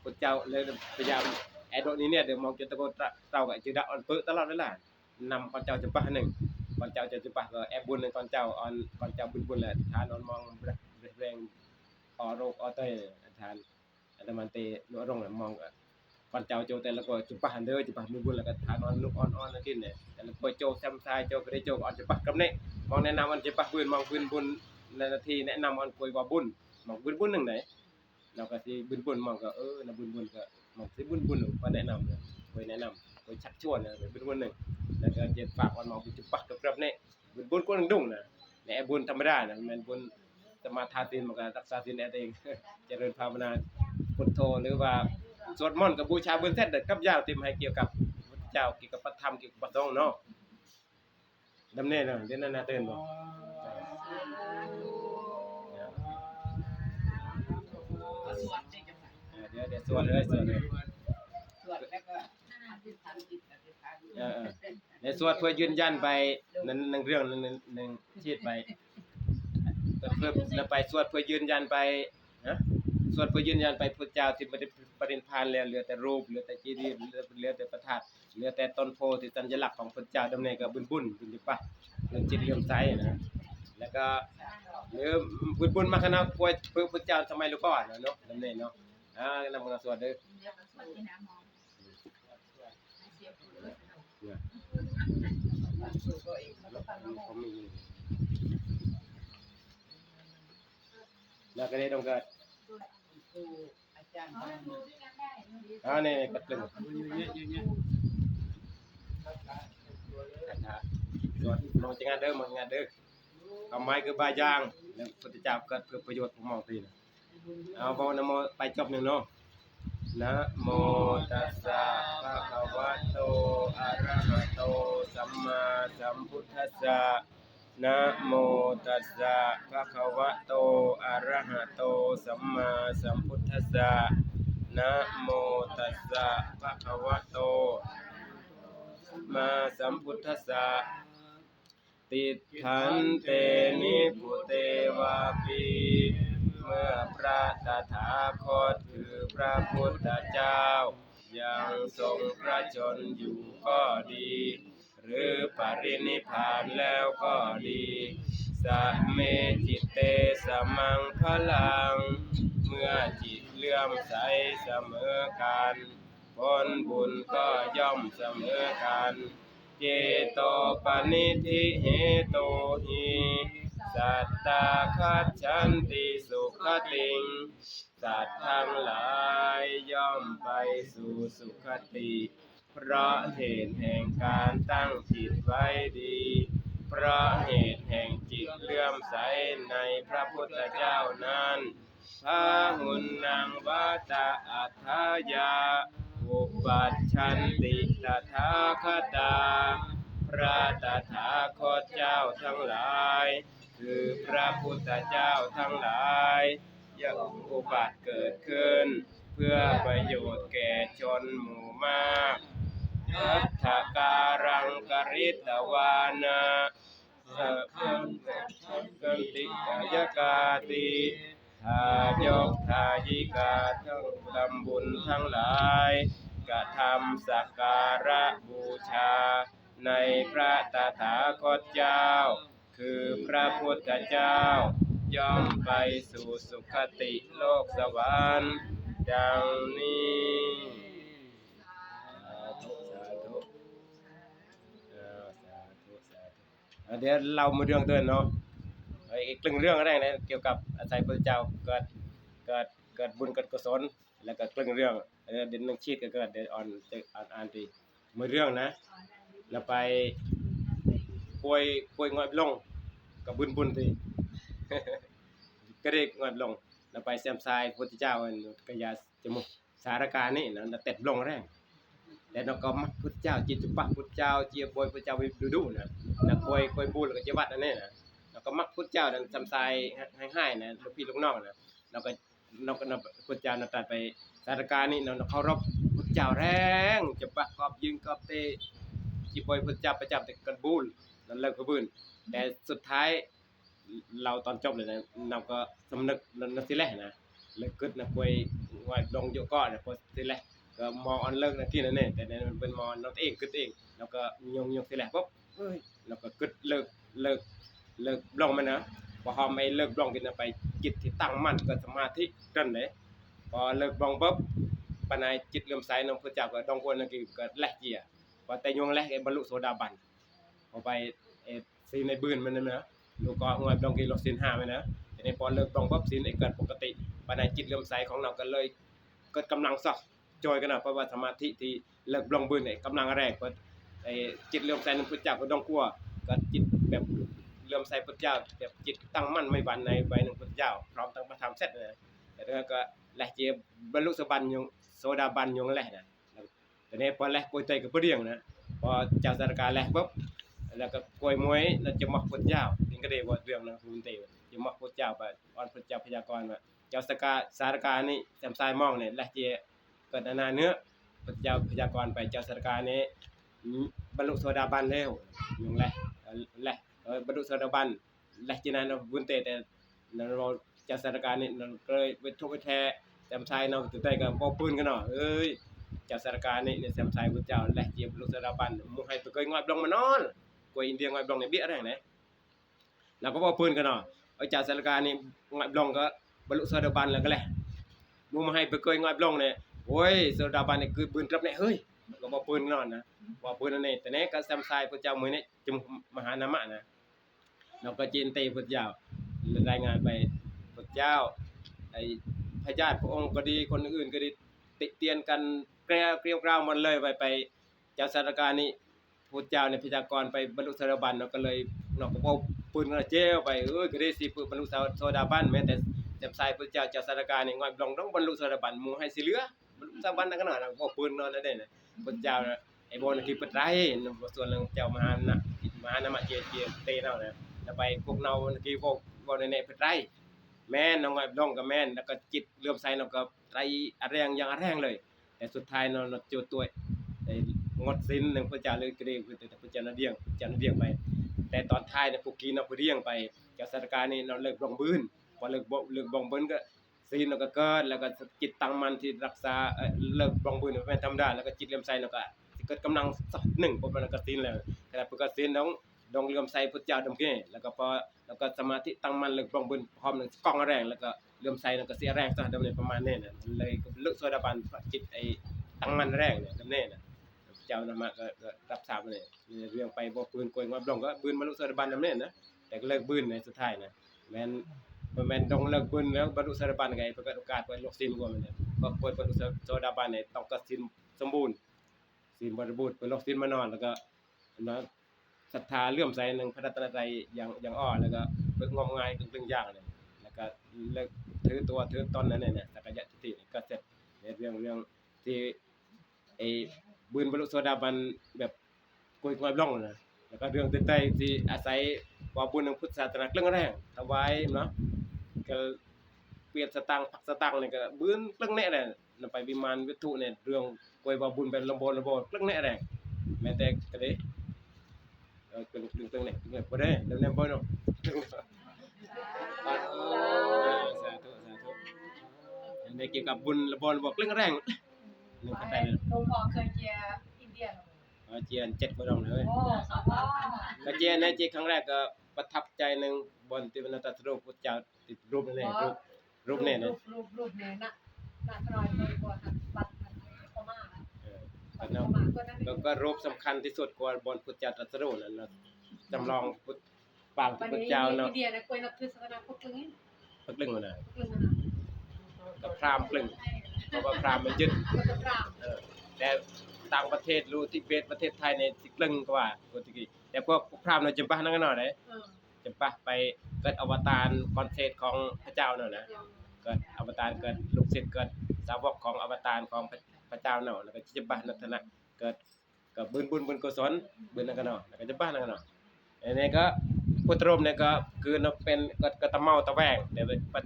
พุทธเจ้าเลยพยายามแอดโดนี่เนี่ย เดี๋ยวมองจนตะโกนเต้ากับจืดะอ่อนเปื้อตลอดเวลา นำก่อนเจ้าจะปะหนึ่ง ก่อนเจ้าจะปะก็แอบบุญหนึ่ง ก่อนเจ้าอ่อน ก่อนเจ้าบุญบุญแหละ ทานอ่อนมองแรง ออโรคออเตย ทาน อาตมาเตนุรงค์น่ะมองก็ ก่อนเจ้าโจแต่ละก็จะปะหันเด้อ จะปะบุญบุญ แล้วก็ทานอ่อนนุกอ่อนอ่อนนั่นกินเนี่ย แต่ละก็โจซ้ำซ้าย โจก็ได้โจก็อ่อนจะปะกับเนี่ย มองแนะนำอ่อนจะปะบุญ มองบุญบุญ ในนาทีแนะนำอ่อนกวยว่าบุญ มองบุญบุญหนึ่งไหน เราก็สิบุญบุญ มองก็ เออนะบุญบุญก็ มองสิบุญบุญหนึ่งก็แนะนำเลย กวยแนะนำ กวยชักชวนนะบุญบุญหนึ่ง แล้วก็จะฝากอ่อนมองบุญจะปะกับเนี่ย บุญบุญก็หนึ่งดุ่งนะ ในบุญธรรมดานะ แม่นบุญสมาทานศีล มันก็รักษาศีลแอดเอง เจริญภาวนา พุทโธ หรือว่าสวดมนต์กับบูชาบุญเสร็จ เดี๋ยวกับอย่างที่มาให้เกี่ยวกับพุทธเจ้า เกี่ยวกับพระธรรม เกี่ยวกับพระสงฆ์เนาะ ดำเนินเนาะ เดี๋ยวนั้นนะเตือนบ่ เดี๋ยว เดี๋ยวสวดเลย สวดเลย สวดแล้วก็อธิษฐานจิต อธิษฐาน เออ เออ เดี๋ยวสวดเพื่อยืนยันไป นั่น นั่นเรื่อง นั่น นั่น นั่น ชีดไป เพื่อ แล้วไปสวดเพื่อยืนยันไป นะ สวดเพื่อยืนยันไปพุทธเจ้าที่ปริ ปรินิพพานแล้ว เหลือแต่รูป เหลือแต่เจดีย์ เหลือ เหลือแต่พระธาตุ เหลือแต่ต้นโพธิ์ที่สัญลักษณ์ของพุทธเจ้า ดำเนินกับบุญบุญ บุญจิปะ บุญจิตเลื่อมใสนะ แล้วก็ หรือบุญบุญมาคณะกล้วยเพื่อพุทธเจ้าสมัยลูกก่อนนะเนาะ ดำเนินเนาะ อ่า นำมาสวดเด้อ แล้วก็ได้ต้องเกิด อ่า นี่ นี่ กดตึง คาถา สวด มองจะงานเด้อ มองงานเด้อ เอาไม้คือบายาง แล้วพุทธเจ้าเกิดเพื่อประโยชน์ของมองตีนะ เอา บอกนะโม ไปจบหนึ่งเนาะ นะโมตัสสะภะคะวะโต อะระหะโต สัมมาสัมพุทธัสสะ นะโมตัสสะภะคะวะโต อะระหะโต สัมมาสัมพุทธัสสะ นะโมตัสสะภะคะวะโต สัมมาสัมพุทธัสสะ ติฏฐันเต นิพพุเตวาปิ เมื่อพระตถาคตคือพระพุทธเจ้า ยังทรงพระชนม์อยู่ก็ดี หรือปรินิพพานแล้วก็ดี สะเม จิตเต สะมัง พะลัง เมื่อจิตเลื่อมใสเสมอกัน ผลบุญก็ย่อมเสมอกัน เจโตปะนิธิเหตุหิ สัตตาคัจฉันติสุขติง สัตว์ทั้งหลายย่อมไปสู่สุคติ เพราะเหตุแห่งการตั้งจิตไว้ดี เพราะเหตุแห่งจิตเลื่อมใสในพระพุทธเจ้านั้น พาหุนนังวัตะอัฏฐายา อุปัชชันติตถาคตา พระตถาคตเจ้าทั้งหลาย คือพระพุทธเจ้าทั้งหลาย ย่อมอุบัติเกิดขึ้น เพื่อประโยชน์แก่ชนหมู่มาก อัฏฐการังกริตวานะ สักขังสักขังกันติกายกาติ ทายกทายิกาทั้งทำบุญทั้งหลาย กระทำสักการะบูชา ในพระตถาคตเจ้า คือพระพุทธเจ้า ย่อมไปสู่สุคติโลกสวรรค์ ดังนี้ สาธุ สาธุ อ่า สาธุ สาธุ อ่า เดี๋ยวเล่ามาเรื่องตัวเนาะ เอ้ย อีกเรื่องเรื่องแรกนะ เกี่ยวกับอาศัยพระเจ้าเกิด เกิด เกิดบุญเกิดกุศล แล้วก็เรื่องเรื่อง เออ เดี๋ยวนังชีดก็เกิด เดี๋ยวอ่อน อ่อน อ่อนตี มาเรื่องนะ แล้วไปป่วย ป่วยงอยลง กับบุญบุญตี ก็ได้งอยลง แล้วไปแซมซายพุทธเจ้าอันกะยาจมูก สารกานี่นะ แล้วเต็ดลงแรง แล้วนกก็มักพุทธเจ้า จิตจุปะพุทธเจ้า เจียบอยพุทธเจ้าวิบดุดุนะ แล้วป่วย ป่วยบูแล้วก็เจียวัดอันนี้นะ แล้วก็มักพุทธเจ้านั้นแซมซายให้ ให้นะ ลูกพี่ลูกน้องนะ แล้วก็ นก นก พุทธเจ้านะตรัสไป สารกานี่นะ นกเคารพพุทธเจ้าแรง จะปะกอบยิงกอบเตะ จิบอยพุทธเจ้าประจำแต่กันบูล นั่นเลิกกระบืน แต่สุดท้าย เราตอนจบเลยนะ นกก็สำนึก นก นกสิแลนะ เลิกกึดนะ ป่วยงอยลงเยอะก็นะ ป่วยสิแล ก็มองอันเลิกนะที่นั่นเนี่ย แต่เนี่ยมันเป็นมองนกเองกึดเอง แล้วก็ยง ยงสิแลปุ๊บ เฮ้ย แล้วก็กึดเลิก เลิก เลิกบลองมันนะ พอหอมไอ้เลิกบลองกินนะ ไปจิตที่ตั้งมั่นก็สมาธิเกินเลย พอเลิกบลองปุ๊บ ปานายจิตเลื่อมใสนำพระเจ้าก็ดองกวนนั่นคือก็แลกเจีย พอแต่ยงแลกไอ้บรรลุโสดาบัน พอไป เอ่อ ศีลในบืนมันนะ ลูกก็งอยบลองกินลดศีลห้ามันนะ ทีนี้พอเลิกบลองปุ๊บ ศีลไอ้เกิดปกติ ปานายจิตเลื่อมใสของเราก็เลย เกิดกำลังซะ จอยกันนะ เพราะว่าสมาธิที่เลิกบลองบืนเนี่ยกำลังแรง เพราะไอ้จิตเลื่อมใสในพระเจ้าก็ดองกลัว ก็จิตแบบเลื่อมใสพระเจ้า แบบจิตตั้งมั่นไม่หวั่นในไว้ในพระเจ้า พร้อมทั้งพระธรรมเสร็จนะ แล้วก็แลกเจียบรรลุโสดาบันยง โสดาบันยงแลกนะ ทีนี้พอแลกกล้วยเตยกับเปรี้ยงนะ พอเจ้าสารกาแลกปุ๊บ แล้วก็กล้วยมวยแล้วจะมักพระเจ้า นี่ก็ได้ว่าเรื่องนะ คุณเตยจะมักพระเจ้าไปอ่อนพระเจ้าพยากรณ์ว่า เจ้าสารกา สารกานี่แซมซายมองเนี่ย แลกเจีย เกิดอนาเนื้อ พระเจ้าพยากรณ์ไป เจ้าสารกานี่ อืม บรรลุโสดาบันแล้ว ยงแลก เอ่อ แลก เอ่อ บรรลุโสดาบัน แลกจีนั้นนะบุญเตะ แต่นั่นเราเจ้าสารกานี่นั่นก็เลยไปทุกข์ไปแท้ แซมซายเนาะ ตื่นเต้นก็บอกปืนกันเนาะ เอ้ย เจ้าสารกานี่เนี่ยแซมซายพระเจ้า แลกเจียบรรลุโสดาบัน หมู่ให้ไปเกยงอยบลองมานอน กวยอินเดียงอยบลองในเบี้ยแรงไหน เราก็บอกปืนกันเนาะ เอ้ย เจ้าสารกานี่งอยบลองก็บรรลุโสดาบันแล้วก็แหละ หมู่มาให้ไปเกยงอยบลองเนี่ย โอ้ย โสดาบันเนี่ยคือปืนรับเนี่ย เฮ้ย ก็บอกปืนกันเนาะนะ บอกปืนนั่นเอง แต่เนี่ยก็แซมซายพระเจ้ามือเนี่ย จุมมหานามะนะ เราก็จินตีพุทธเจ้า รายงานไป พุทธเจ้า ไอ้พญาติพระองค์ก็ดี คนอื่นก็ดี ติเตียนกันแกรวเกรียวกราวหมดเลย ไป ไป เจ้าสารกานี่ พุทธเจ้าเนี่ยพยากรณ์ไปบรรลุโสดาบัน เราก็เลย เราก็เอาปืนกระเจวไป เอ้ย ก็ได้สิบรรลุโสดาบัน แม้แต่แจ่มใสพุทธเจ้า เจ้าสารกานี่ งอยบลองต้องบรรลุโสดาบัน หมู่ให้สิเหลือ บรรลุโสดาบันนั่นก็หน่อยนะ ก็ปืนนอนนั่นเองนะ พุทธเจ้านะ ไอ้บอลคือปะไตรนะ ส่วนเรื่องเจ้ามหานะ มหานามะเจเจเตเนาะนะ แล้วไปพวกเนาคือพวก พวกในในปะไตร แม่นเนาะ งอยบลองก็แม่น แล้วก็จิตเลื่อมใสเนาะ ก็ไตรอะแรงอย่างอะแรงเลย แต่สุดท้ายเนาะ เนาะ เจอตัว ไอ้งดศีลหนึ่ง พระเจ้าเลยเกรง แต่พระเจ้านาเดียง พระเจ้านาเดียงไป แต่ตอนท้ายเนี่ย พวกกีเนาะ พอเดียงไป เจ้าสารกานี่เนาะ เลิกบลองบืน พอเลิกบลอง เลิกบลองบืนก็ ศีลเราก็เกิด แล้วก็จิตตั้งมั่นที่รักษา เอ่อ เลิกบลองบืนเป็นธรรมดา แล้วก็จิตเลื่อมใสเราก็สิเกิดกำลังสักหนึ่ง ปุ๊บมันก็ศีลแล้ว ขณะเพิ่นก็ศีลดอง ดองเลื่อมใสพุทธเจ้าดำเก้ แล้วก็พอ แล้วก็สมาธิตั้งมั่นเลิกบลองบืนพร้อมหนึ่งกองแรง แล้วก็เลื่อมใสแล้วก็เสียแรงซะดำเนี่ยประมาณนี้นะ เลยเลิกโสดาบันเพราะจิตไอ้ตั้งมั่นแรงเนี่ยดำเนี่ยนะ เจ้านะมาก็ ก็รับทราบเลย เรื่องไปบอกปืนกวยงอบลงก็ปืนบรรลุโสดาบันดำเนี่ยนะ แต่ก็เลิกปืนในสุดท้ายนะ แม่น บ่แม่นต้องเลิกปืนแล้วบรรลุโสดาบันไง เพิ่นก็โอกาสเพิ่นลกศีลกว่ามันเนี่ย ก็เพิ่นบรรลุโสดาบันเนี่ยต้องก็ศีลสมบูรณ์ ศีลบริบูรณ์ เพิ่นลกศีลมานอน แล้วก็นะ ศรัทธาเลื่อมใสในพระรัตนตรัยอย่าง อย่างอ่อน แล้วก็เพิ่นงมงายเรื่องอย่างเนี่ย แล้วก็เลิกถือตัวถือตนนั่นเนี่ยนะ สักกายทิฏฐินี่ก็เสร็จ ในเรื่อง เรื่องที่ ไอ้บืนบรรลุโสดาบันแบบกวยกวยบล่องนะ แล้วก็เรื่องใต้ๆที่อาศัยว่าบุญทางพุทธศาสนาเครื่องแรงถวายเนาะ ก็เปลี่ยนสตางค์ผักสตางค์เนี่ยก็บืนเครื่องแน่เลย นำไปวิมานวัตถุเนี่ย เรื่องกวยว่าบุญเป็นลำโบลำโบเครื่องแน่แรง แม้แต่ก็ได้ เออ เป็นเรื่องเครื่องแน่ เครื่องแน่บ่ได้ เรื่องแน่บ่เนาะ สาธุ สาธุ อันนี้เกี่ยวกับบุญลำโบลำโบเครื่องแรง หนึ่ง ไป เข้าใจเลย หลวงพ่อเคยเจียอินเดียเหรอ เออ เจียเจ็ดบ่ดองเลย โอ้ สองรอบ ก็เจียนะ เจียครั้งแรกก็ประทับใจหนึ่ง บนที่พระตรัสรู้พุทธเจ้าติดรูปนั่นเอง รูป รูปเนี่ยนะ รูป รูป รูปเนี่ยนะ นะ ขน้อย บน บน บัด บัด พม่า เออ บัด พม่า ก็นั่น แล้วก็รูปสำคัญที่สุดกว่าบนพุทธเจ้าตรัสรู้นั่นนะ จำลองพุทธ ปางพระเจ้าเนาะ บัดนี้อินเดียนะ กล้วยนับถือศาสนาพุทธครึ่งนี่ พุทธครึ่งนะ พุทธครึ่งนะ กับพราหมณ์ครึ่ง เพราะว่าพราหมณ์มันยึด แล้วก็พราหมณ์ เออ แต่ต่างประเทศ หรือทิเบต ประเทศไทยเนี่ย สิครึ่งกว่า กว่าตะกี้ แต่พวกพราหมณ์เนี่ย จะบ้านั่นกันหน่อยเลย เออ จะบ้าไปเกิดอวตารก่อนเศษของพระเจ้าเนาะนะ เกิดอวตาร เกิดลูกศิษย์ เกิดสาวกของอวตารของพระ พระเจ้าเนาะ แล้วก็จะบ้านัตนะ เกิด ก็บุญ บุญ บุญกุศล บุญนั่นกันเนาะ แล้วก็จะบ้านั่นกันเนาะ อันนี้ก็พุทธรูปเนี่ยก็คือเนาะ เป็นก็ ก็ตะเมาตะแวง แต่เป็น เป็น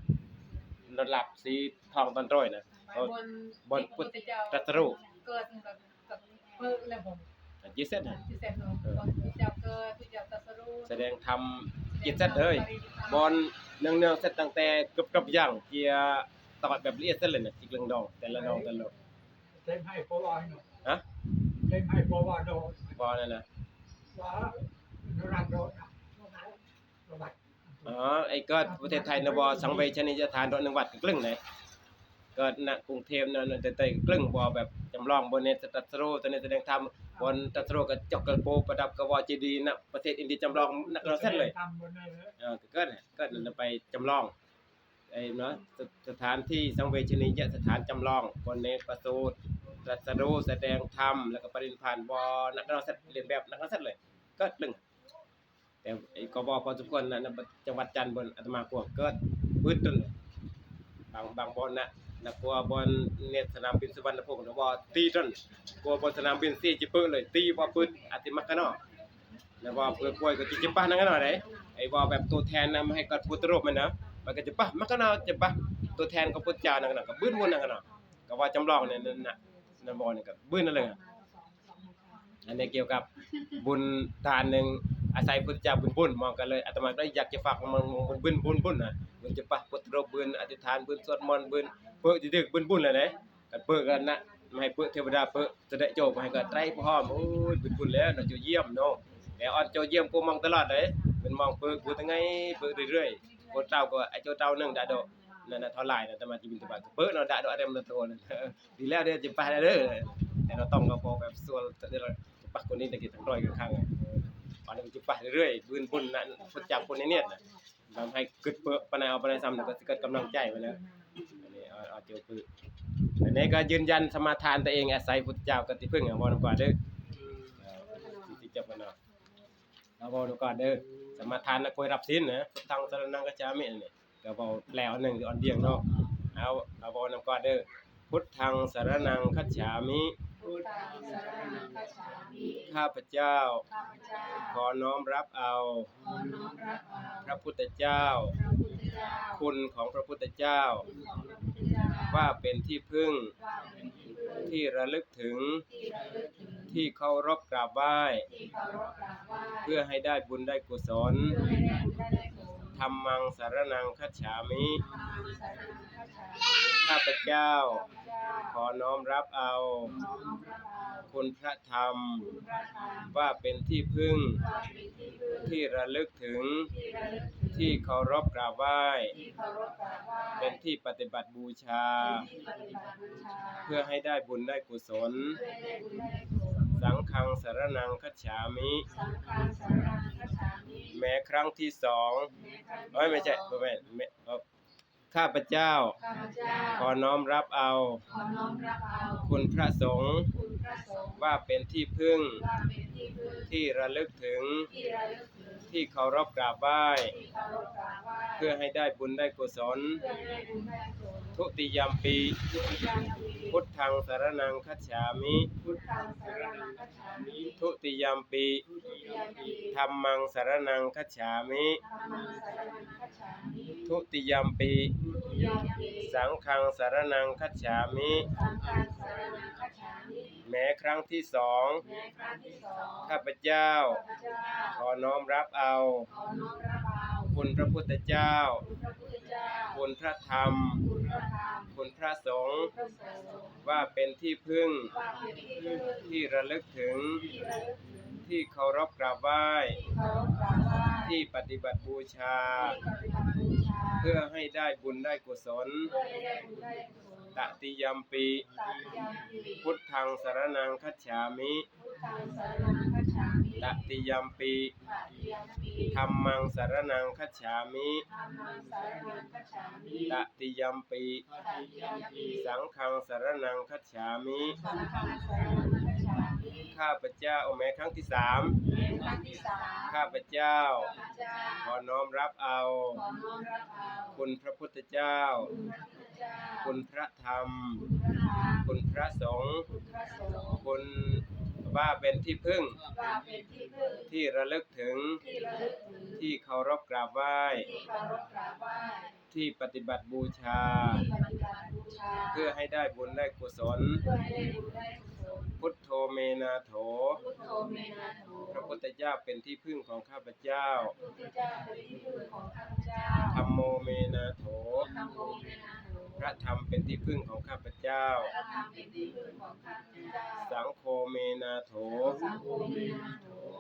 นอนหลับสีทองตอนโตยนะ ก็บน บนพุทธ พระพุทธเจ้า ตรัสรู้ เกิดแบบ แบบเพิ่งแล้วผม อ่ะ จิตเสร็จนะ จิตเสร็จเนาะ เออ พระพุทธเจ้าเกิด พระพุทธเจ้าตรัสรู้ แสดงธรรม จิตเสร็จเลย บนเนืองๆ เสร็จตั้งแต่กรบๆ อย่างเจียตอดแบบละเอียดเสร็จเลยนะ จิกเรื่องดอง แต่ละดอง แต่ละดอง เต็มให้เพราะว่าเนาะ ฮะ เต็มให้เพราะว่าโดน บ่นั่นนะ ว่าระดับโดนนะ ระดับ อ๋อ ไอ้ก็ประเทศไทยนะ บ่สังเวชนียสถานดอกหนึ่งวัดก็ครึ่งเลย ก็ณกรุงเทพฯ นั่น แต่ แต่ครึ่ง บ่แบบจำลอง บ่เนตรตรัสรู้ แต่เนตรแสดงธรรม บนตรัสรู้ก็จกกระโปรงประดับกระวอเจดีย์ ณประเทศอินเดียจำลอง ณ ก็เสร็จเลย ทำบนนั้นเลย เออ ก็ ก็ ก็นั่นไปจำลอง ไอ้เนาะ ส- สถานที่สังเวชนียสถานจำลอง บนเนตรประสูติ ตรัสรู้ แสดงธรรม แล้วก็ปรินิพพาน บ่ ณ ก็เสร็จ เลียนแบบ ณ ก็เสร็จเลย ก็ครึ่ง แต่ไอ้กบพอสมควรนะ นะ จังหวัดจันทร์บน อาตมากัวเกิดปืดต้น บาง บางบอนนะ นะ กัวบอนเนตรสนามบินสุวรรณภูมินะ บ่ตีต้น กัวบอนสนามบินสี่จิปึเลย ตีบ่ปืด อาติมักกะเนาะ แล้วบ่เพื่อป่วยก็จิจิปะนั่นกันหน่อยเด้ ไอ้บ่แบบตัวแทนนะ มาให้กับพุทธรูปมันนะ มันก็จะปะมักกะเนาะ จะปะตัวแทนของพุทธเจ้านั่นกันเนาะ ก็บึ้นวนนั่นกันเนาะ ก็ว่าจำลองเนี่ยนั่นน่ะ นั่นบ่เนี่ยก็บึ้นนั่นเลยอะ อันนี้เกี่ยวกับบุญทานหนึ่ง อาศัยพุทธเจ้าบุญบุญ มองกันเลย อาตมาก็อยากจะฝากมันบุญบุญบุญบุญนะ บุญจะปะพุทธรูปบุญ อธิษฐานบุญ สวดมนต์บุญ เปิดจะดึกบุญบุญเลยเด้ กันเปิดกันนะ มาให้เปิดเทวดาเปิดจะได้โจมมาให้ก็ไตรพร้อม โอ้ย บุญบุญแล้วเนาะ โจเยี่ยมเนาะ แต่อ่อนโจเยี่ยมกูมองตลอดเลย มันมองเปิดกูตั้งไง เปิดเรื่อยๆ กูเต้าก็ไอ้โจเต้าหนึ่งดาโดะ นั่นน่ะเท่าไหร่นะ แต่มาจะบิณฑบาตก็เปิดเนาะ ดาโดะอะไรมันโตนั่น ดีแล้วเด้อ จะไปแล้วเด้อ แต่เราต้องก็พอแบบส่วนเดี๋ยวเราจะปักคนนี้ตะกี้ทั้งร้อยข้างๆ อ่ะ เออ อันนี้มันจะไปเรื่อยๆ บุญบุญนะพุทธเจ้าคนนี้เนี่ยนะ ทำให้กึดเปอะปะนาวปะนายซ้ำแล้วก็สิเกิดกำลังใจไปแล้ว อันนี้เอา เอาเจอคือ อันนี้ก็ยืนยันสมาทานตัวเอง อาศัยพุทธเจ้าก็ติพึ่งอ่ะ บ่นำกว่าเด้อ เออ สิ สิจับกันเนาะ เอาบ่นำกว่าเด้อ สมาทานนะ คอยรับศีลนะ พุทธังสรณังคัจฉามิ อันนี้ ก็เว้าแปลอันหนึ่งคืออันเดียวเนาะ เอา เอาเว้านำก่อนเด้อ พุทธังสรณังคัจฉามิ พุทธังสรณังคัจฉามิ ข้าพเจ้า ข้าพเจ้า ขอน้อมรับเอา ขอน้อมรับเอา พระพุทธเจ้า พระพุทธเจ้า คุณของพระพุทธเจ้า คุณของพระพุทธเจ้า ว่าเป็นที่พึ่ง ว่าเป็นที่พึ่ง ที่ระลึกถึง ที่ระลึกถึง ที่เคารพกราบไหว้ ที่เคารพกราบไหว้ เพื่อให้ได้บุญได้กุศล เพื่อให้ได้บุญได้กุศล ธัมมังสรณังคัจฉามิ ธัมมังสรณังคัจฉามิ ข้าพเจ้า ข้าพเจ้า ขอน้อมรับเอา ขอน้อมรับเอา คุณพระธรรม คุณพระธรรม ว่าเป็นที่พึ่ง ว่าเป็นที่พึ่ง ที่ระลึกถึง ที่ระลึกถึง ที่เคารพกราบไหว้ ที่เคารพกราบไหว้ เป็นที่ปฏิบัติบูชา เป็นที่ปฏิบัติบูชา เพื่อให้ได้บุญได้กุศล เพื่อให้ได้บุญได้กุศล สังฆังสรณังคัจฉามิ สังฆังสรณังคัจฉามิ แม้ครั้งที่สอง แม้ครั้งที่สอง เอ้ย ไม่ใช่ ไม่ ไม่ เอ่อ ข้าพเจ้า ข้าพเจ้า ขอน้อมรับเอา ขอน้อมรับเอา คุณพระสงฆ์ คุณพระสงฆ์ ว่าเป็นที่พึ่ง ว่าเป็นที่พึ่ง ที่ระลึกถึง ที่ระลึกถึง ที่เคารพกราบไหว้ ที่เคารพกราบไหว้ เพื่อให้ได้บุญได้กุศล เพื่อให้ได้บุญได้กุศล ทุติยัมปิ ทุติยัมปิ พุทธังสรณังคัจฉามิ พุทธังสรณังคัจฉามิ ทุติยัมปิ ธัมมังสรณังคัจฉามิ ธัมมังสรณังคัจฉามิ ทุติยัมปิ ทุติยัมปิ สังฆังสรณังคัจฉามิ สังฆังสรณังคัจฉามิ แม้ครั้งที่สอง แม้ครั้งที่สอง ข้าพเจ้า ข้าพเจ้า ขอน้อมรับเอา ขอน้อมรับเอา คุณพระพุทธเจ้า คุณพระพุทธเจ้า คุณพระธรรม คุณพระธรรม คุณพระสงฆ์ คุณพระสงฆ์ ว่าเป็นที่พึ่ง ว่าเป็นที่พึ่ง ที่ระลึกถึง ที่ระลึกถึง ที่เคารพกราบไหว้ ที่เคารพกราบไหว้ ที่ปฏิบัติบูชา ที่ปฏิบัติบูชา เพื่อให้ได้บุญได้กุศล เพื่อให้ได้บุญได้กุศล ตติยัมปิ ตติยัมปิ พุทธังสรณังคัจฉามิ พุทธังสรณังคัจฉามิ ตติยัมปิ ธัมมังสรณังคัจฉามิ ตติยัมปิ สังฆังสรณังคัจฉามิ ข้าพเจ้า โอแม่ครั้งที่สาม ข้าพเจ้า ขอน้อมรับเอา คุณพระพุทธเจ้า คุณพระธรรม คุณพระสงฆ์ คุณว่าเป็นที่พึ่ง ที่ระลึกถึง ที่เคารพกราบไหว้ ที่ปฏิบัติบูชา เพื่อให้ได้บุญได้กุศล พุทโธเมนาโถ พระพุทธเจ้าเป็นที่พึ่งของข้าพเจ้า ธัมโมเมนาโถ พระธรรมเป็นที่พึ่งของข้าพเจ้า สังโฆเมนาโถ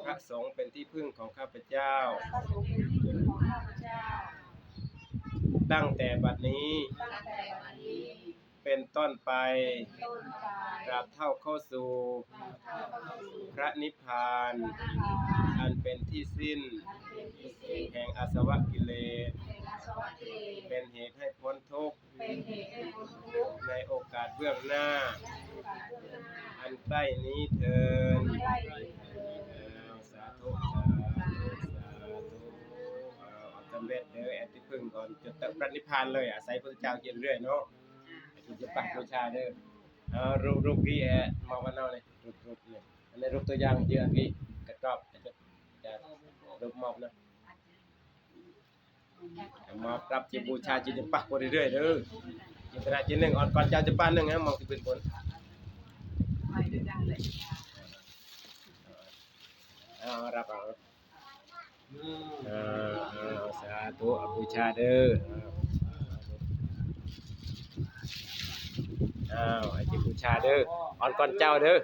พระสงฆ์เป็นที่พึ่งของข้าพเจ้า ตั้งแต่บัดนี้ เป็นต้นไป ตราบเท่าเข้าสู่ พระนิพพาน อันเป็นที่สิ้น แห่งอาสวะกิเลส เป็นเหตุให้พ้นทุกข์ ในโอกาสเบื้องหน้า อันใกล้นี้เทอญ สาธุ สาธุ สาธุ เอาสำเร็จเด้อ แอดที่พึ่งก่อน จนถึงพระนิพพานเลย อาศัยพระเจ้าเย็นเรื่อยเนาะ จุดจะปักบูชาเด้อ เอารูป รูปพี่แอด มอบมาหน่อย รูป รูปเนี่ย อันนี้รูปตัวอย่างเยอะพี่ กระตอบ จะ จะรูปมอบนะ มาปรับจิตบูชาจิตจะปักไปเรื่อยๆเด้อ จิตนาจิตหนึ่ง อ่อนก่อนเจ้าจะปักหนึ่งนะ มองที่เป็นบน เอารับเอา อ่า อ่า สาธุ เอาบูชาเด้อ อ้าวไอ้ที่บูชาเด้อ อ่อนก่อนเจ้าเด้อ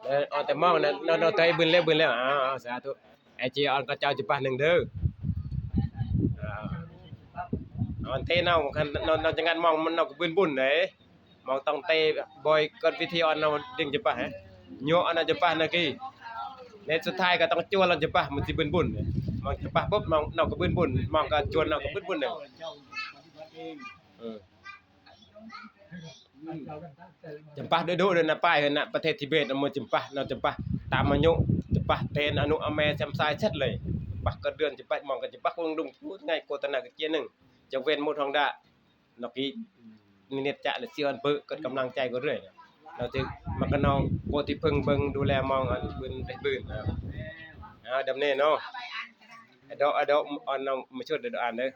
เออ เอาแต่มองนะ เนาะ เนาะ ตัวให้บึนแล้ว บึนแล้ว อ้าว อ้าว สาธุ ไอ้เจอ่อนก่อนเจ้าจะปักหนึ่งเด้อ อ้าว เอาอันเต้เนาะ คันเนาะ เนาะ จะงัดมองมันเนาะ ก็บึนบุญเด้ มองต้องเตะบ่อยก่อนพิธีอ่อนเนาะ ดึงจะปักฮะ โยอ่อนเนาะจะปักนะกี้ ในสุดท้ายก็ต้องจวนเราจะปัก มันสิบึนบุญเด้ มองจะปักปุ๊บ มองเนาะก็บึนบุญ มองก็จวนเนาะก็บึนบุญเด้อ เออ จำปาดุดุเดินนะ ป้ายเห็นนะ ประเทศทิเบตนะ เมืองจำปา เนาะ จำปา ตามอายุ จำปา เตนอนุอเมซำซายเสร็จเลย จำปาก็เดือน จำปามองกัน จำปาคงดุงพูดง่าย โฆษณาก็เจียหนึ่ง จะเว้นหมดทองดา นอกอีก นี่เน็ตจะเลยเสียอันเปิด เกิดกำลังใจก็เรื่อยนะ เราจะมากระนองโกที่เพิ่งเบิ่งดูแลมองอันบืนได้บืนนะ เอาดำเนินเนาะ อดอก อดอก อ่อนเอามาช่วยเดี๋ยวอ่านเด้อ